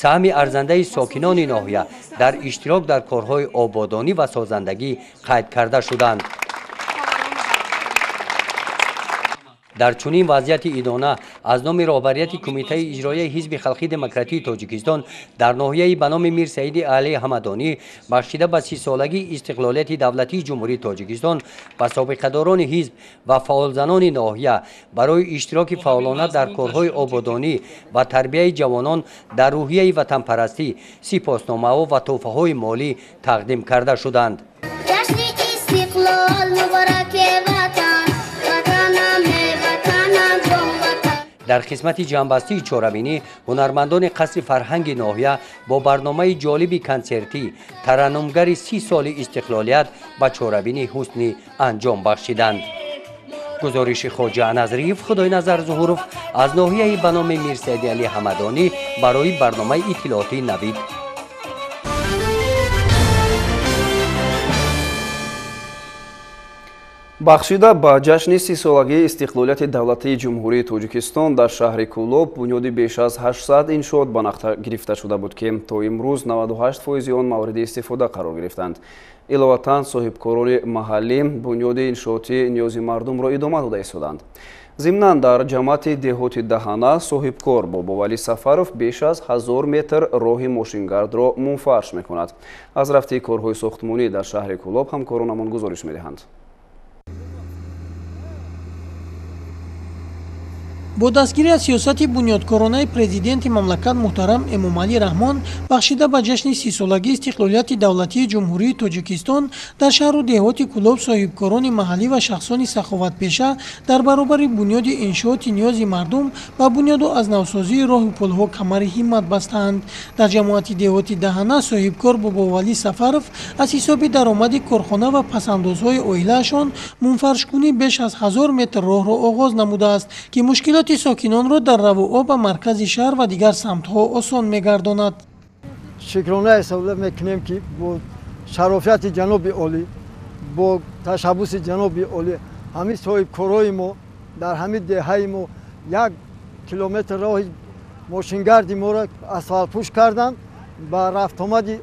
S16: саҳми арзандаи сокинони ноҳия дар иштирок дар корҳои ободонӣ ва созандагӣ қайд карда шуданд. Дар чунин вазъияти идона аз номи роҳбарияти Кумитаи иҷроияи Ҳизби халқии демократии Тоҷикистон дар ноҳияи ба номи Мирсаиди Алӣ Ҳамадонӣ бахшида ба 30-солагии истиқлолияти давлатии Ҷумҳурии Тоҷикистон ба собиқадорони ҳизб ва фаъолзанони ноҳия барои иштироки фаъолона дар корҳои ободонӣ ва тарбияи ҷавонон дар рӯҳияи ватанпарастӣ сипосномаҳо ва тӯҳфаҳои молӣ тақдим карда шуданд.
S19: Ҷашни истиқлол муборак ватан, ватанам ватанам ҷон ватан.
S16: Дар қисмати ҷамъбастии чорабинӣ ҳунармандони қасри фарҳанги ноҳия бо барномаи ҷолиби консертӣ тараннумгари 30 соли истиқлолият ба чорабинӣ ҳусни анҷом бахшиданд. Гузориши Хоҷа Назриев, Худойназар Зуҳуров аз ноҳияи ба номи Мирсайди Алӣ Ҳамадонӣ барои барномаи иттилоотии Навид.
S1: Бахшида ба ҷашни 30-солагии истиқлолияти давлатии Ҷумҳурии Тоҷикистон дар шаҳри Кӯлоб бунёди беш аз 800 иншоот ба нақша гирифта шуда буд, ки то имрӯз 98% он мавриди истифода қарор гирифтанд. Иловатан, соҳибкорони маҳаллӣ бунёди иншооти ниёзи мардумро идома дода истоданд. Зимнан, дар ҷамоати деҳоти Даҳана соҳибкор Бобовалӣ Сафаров беш аз 1000 метр роҳи мошингардро мунфарш мекунад. Аз рафти корҳои сохтмонӣ дар шаҳри Кӯлоб ҳамкоронамон гузориш медиҳанд.
S20: Бо дастгирӣ аз сиёсати бунёдкоронаи президенти мамлакат муҳтарам Эмомалӣ Раҳмон бахшида ба ҷашни 30-солагии истиқлолияти давлатии Ҷумҳурии Тоҷикистон дар шаҳру деҳоти Кӯлоб соҳибкорони маҳаллӣ ва шахсони саховатпеша дар баробари бунёди иншооти ниёзи мардум ба бунёду аз навсозии роҳу пулҳо камари ҳиммат бастаанд. Дар ҷамоати деҳоти Даҳана соҳибкор Бобовалӣ Сафаров аз ҳисоби даромади корхона ва пасандозҳои оилаашон мунфаршкунӣ беш аз 1000 метр роҳро оғоз намудааст, ки мушкилоти сокинонро дар раву об ба маркази шаҳр ва дигар самтҳо осон мегардонад.
S21: Шукрона ҳисоб мекунем, ки бо шарофияти ҷаноби олӣ, бо ташаббуси ҷаноби олӣ ҳамин соҳибкорои мо дар ҳамин деҳаи мо 1 километр роҳи мошингарди моро асфалтпӯш карданд, ба рафтомади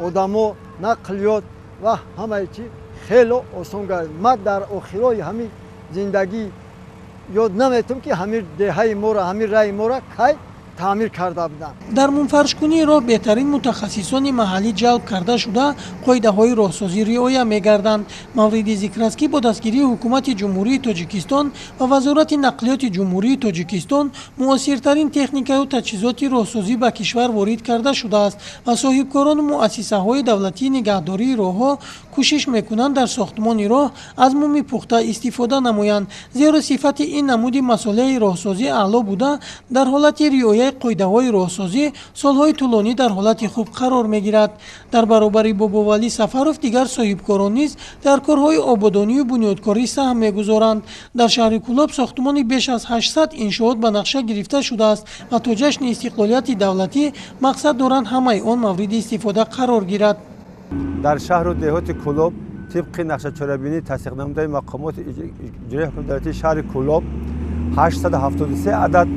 S21: одамо, нақлиёт ва ҳамаи чи хело осон гардид. Ман дар охирои ҳамин зиндагӣ ёд наметам, ки ҳамин деҳаи моро, ҳамин раи моро кай таъмир карда буданд.
S20: Дар мунфаршкунии роҳ беҳтарин мутахассисони маҳаллӣ ҷалб карда шуда, қоидаҳои роҳсозӣ риоя мегарданд. Мавриди зикр аст, ки бо дастгирии Ҳукумати Ҷумҳурии Тоҷикистон ва Вазорати нақлиёти Ҷумҳурии Тоҷикистон муосиртарин техникаю таҷҳизоти роҳсозӣ ба кишвар ворид карда шудааст ва соҳибкорону муассисаҳои давлатии нигаҳдории роҳҳо кӯшиш мекунанд дар сохтмони роҳ аз муми пухта истифода намоянд, зеро сифати ин намуди масолеҳи роҳсозӣ аъло буда, дар ҳолати риояи қоидаҳои роҳсозӣ солҳои тӯлонӣ дар ҳолати хуб қарор мегирад. Дар баробари Бобовалӣ Сафаров дигар соҳибкорон низ дар корҳои ободонию бунёдкорӣ саҳм мегузоранд. Дар шаҳри Кӯлоб сохтмони беш аз 800 иншоот ба нақша гирифта шудааст ва то ҷашни истиқлолияти давлатӣ мақсад доранд ҳамаи он мавриди истифода қарор гирад.
S22: Дар шаҳру деҳоти Кӯлоб тибқи нақшачорабинии тасдиқнамудаи мақомоти иҷроияи ҳукумати давлатии шаҳри Кӯлоб 873 адад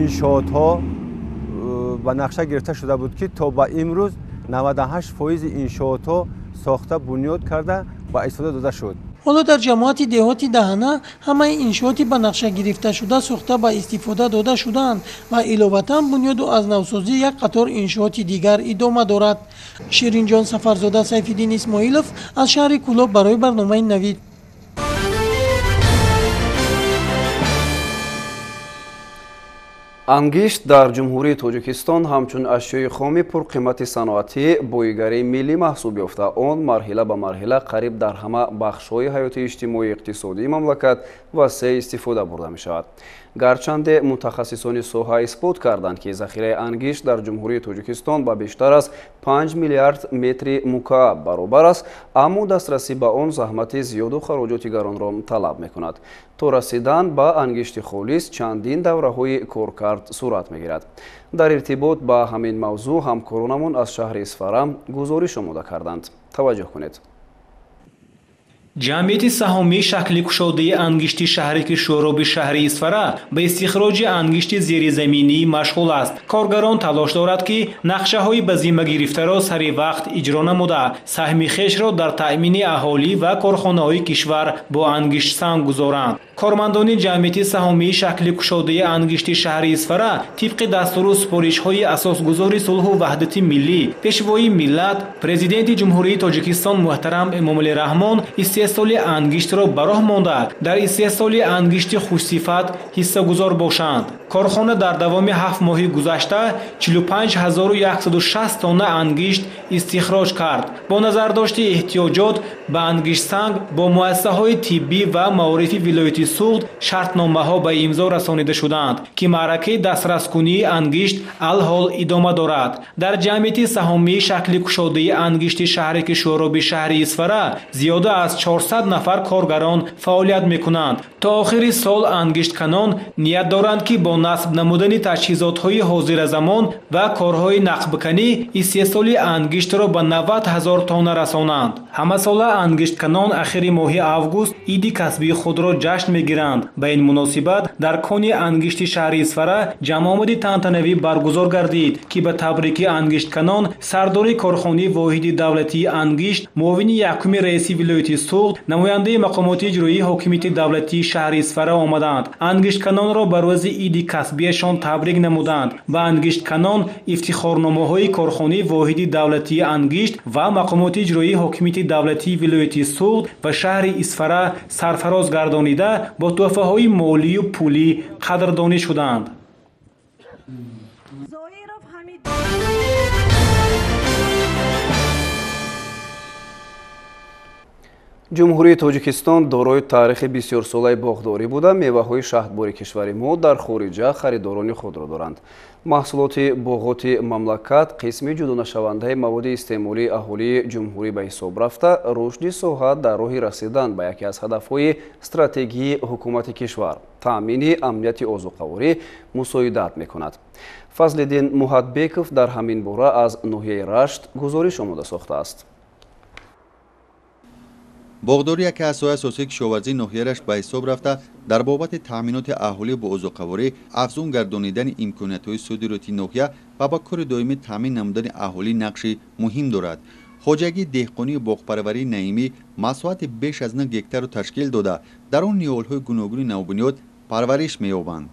S22: иншоотҳо ба нақша гирифта шуда буд, ки то ба имрӯз 98% иншоотҳо сохта бунёд карда ба истифода дода шуд.
S20: Ҳоло дар ҷамоати деҳоти Даҳана ҳамаи иншооти ба нақша гирифташуда сохта ба истифода дода шудаанд ва иловатан бунёду аз навсозии як қатор иншооти дигар идома дорад. Ширинҷон Сафарзода, Сайфиддин Исмоилов аз шаҳри Кӯлоб барои барномаи Навид.
S1: Ангишт дар Ҷумҳурии Тоҷикистон ҳамчун ашёи хоми пурқимати саноатӣ боигарии миллӣ маҳсуб ёфта, он марҳила ба марҳила қариб дар ҳама бахшҳои ҳаёти иҷтимоию иқтисодии мамлакат васеъ истифода бурда мешавад. Гарчанде мутахассисони соҳа исбот карданд, ки захираи ангишт дар Ҷумҳурии Тоҷикистон ба бештар аз 5 миллиард метри мукааб баробар аст, аммо дастрасӣ ба он заҳмати зиёду хароҷоти гаронро талаб мекунад. То расидан ба ангишти холис чандин давраҳои коркард сурат мегирад. Дар иртибот ба ҳамин мавзӯъ ҳамкоронамон аз шаҳри Исфара гузориш омода карданд. Таваҷҷӯҳ кунед.
S23: Ҷамъияти саҳомии шакли кушодаи ангишти шаҳри Кишвароби шаҳри Исфара ба истихроҷи ангишти зеризаминӣ машғул аст. Коргарон талош дорад, ки нақшаҳои ба зимма гирифтаро сари вақт иҷро намуда, саҳми хешро дар таъмини аҳолӣ ва корхонаҳои кишвар бо ангишт санг гузоранд. Кормандони ҷамъияти саҳомии шакли кушодаи ангишти шаҳри Исфара тибқи дастуру супоришҳои асосгузори сулҳу ваҳдати миллӣ, пешвои миллат, президенти Ҷумҳурии Тоҷикистон муҳтарам Эмомалӣ Раҳмон Истеҳсоли ангиштро ба роҳ монда, дар истеҳсоли ангишти хушсифат ҳиссагузор бошанд. Корхона дар давоми 7 моҳи гузашта 45160 тонна ангишт истихроҷ кард. Бо назардошти эҳтиёҷот ба ангиштсанг бо муассисаҳои тиббӣ ва маорифи вилояти Суғд шартномаҳо ба имзо расонида шуданд, ки маъракаи дастраскунии ангишт алҳол идома дорад. Дар ҷамъияти саҳомии шакли кушодаи ангишти шаҳри Кишвароби шаҳри Исфара зиёда аз 400 нафар коргарон фаъолият мекунанд. То охири сол ангиштканон ният доранд, ки бо насб намудани таҷҳизотҳои ҳозиразамон ва корҳои нақбканӣ истеҳсоли ангиштро ба 90 000 тонна расонанд. Ҳамасола ангиштканон ахири моҳи август иди касбии худро ҷашн мегиранд. Ба ин муносибат дар кони ангишти шаҳри Исфара ҷамъомади тантанавӣ баргузор гардид, ки ба табрики ангиштканон сардори корхонаи воҳиди давлатии ангишт, муовини якуми раиси вилояти Суғд, намояндаи мақомоти иҷроии ҳокимияти давлатии шаҳри Исфара омаданд. Ангиштканонро ба рӯзи иди касбиашон табрик намуданд. Ба ангиштканон ифтихорномаҳои корхонаи воҳиди давлатии ангишт ва мақомоти иҷроии ҳокимияти давлатии вилояти Суғд ва шаҳри Исфара сарфароз гардонида, бо тӯҳфаҳои молию пулӣ қадрдонӣ шуданд.
S1: Ҷумҳурии Тоҷикистон дорои таърихи бисёрсолаи боғдорӣ буда, меваҳои шаҳдбори кишвари мо дар хориҷа харидорони худро доранд. Маҳсулоти боғоти мамлакат қисми ҷудонашавандаи маводи истеъмолии аҳолии ҷумҳурӣ ба ҳисоб рафта, рушди соҳа дар роҳи расидан ба яке аз ҳадафҳои стратегии ҳукумати кишвар таъмини амнияти озуқаворӣ мусоидат мекунад. Фазлиддин Муҳатбеков дар ҳамин бора аз ноҳияи Рашт гузориш омода сохтааст.
S4: Боғдорӣ яке аз соҳаи асосии кишоварзии ноҳияи Рашт ба ҳисоб рафта, дар бобати таъминоти аҳолӣ бо озуқаворӣ, афзун гардонидани имкониятҳои содироти ноҳия ва ба кори доимӣ таъмин намудани аҳолӣ нақши муҳим дорад. Хоҷагии деҳқонии боғпарварии Наимӣ масоҳати беш аз 9 гектарро ташкил дода, дар он ниҳолҳои гуногуни навбунёд парвариш меёбанд.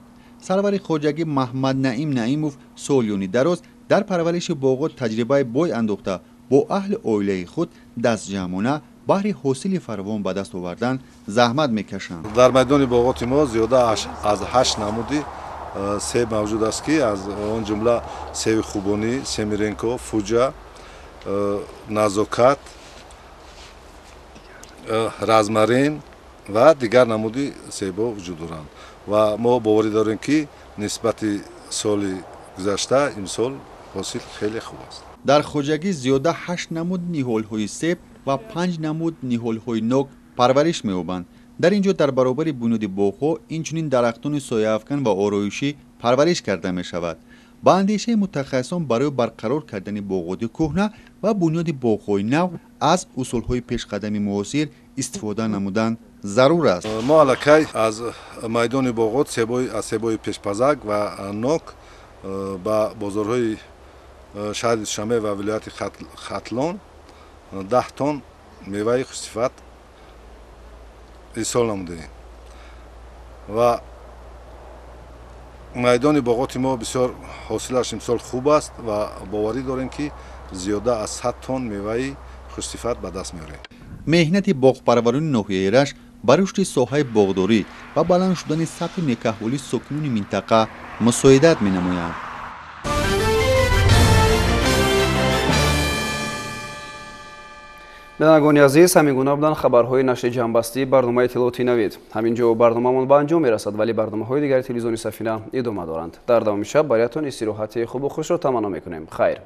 S4: Сарвари хоҷагӣ Маҳмад Наим Наимов солёни дароз дар парвариши боғот таҷрибаи бой андохта, бо аҳли оилаи худ дастҷамъона баҳри ҳосили фаровон ба даст овардан заҳмат мекашанд.
S5: Дар майдони боғоти мо зиёда аз 8 намуди себ мавҷуд аст, ки аз он ҷумла себи хубонӣ, семиренко, фуҷа, назокат, размарин ва дигар намуди себҳо вуҷуд доранд. Ва мо боварӣ дорем, ки нисбати соли гузашта имсол ҳосил хеле хуб аст.
S4: Дар хоҷагӣ зиёда 8 намуд ниҳолҳои себ ва 5 намуд ниҳолҳои нок парвариш меёбанд. Дар ин ҷо дар баробари бунёди боғҳо инчунин дарахтони сояафкан ва ороишӣ парвариш карда мешавад. Ба андешаи мутахассисон барои барқарор кардани боғоти кӯҳна ва бунёди боғҳои нав аз усулҳои пешқадами муосир истифода намудан зарур аст.
S5: Мо аллакай аз майдони боғот аз себои пешпазак ва нок ба бозорҳои шаҳри Душанбе ва вилояти Хатлон 10 тонн меваи хушсифат ирсол намудаем. Ва майдони боғоти мо бисёр ҳосилаш имсол хуб аст ва боварӣ дорем, ки зиёда аз 100 тонн меваи хушсифат ба даст меорем.
S4: Меҳнати боғпарварони ноҳияи Рашт ба рушди соҳаи боғдорӣ ва баланд шудани сатҳи некаҳволии сокинони минтақа мусоидат менамоянд.
S1: Бинандагони азиз, ҳамин гуна буданд хабарҳои нашри ҷамъбастии барномаи иттилооти Навид. Ҳамин ҷо барномаамон ба анҷом мерасад, вале барномаҳои дигари телевизиони Сафина идома доранд. Дар давоми шаб бароятон истироҳати хубу хушро таманно мекунем. Хайр.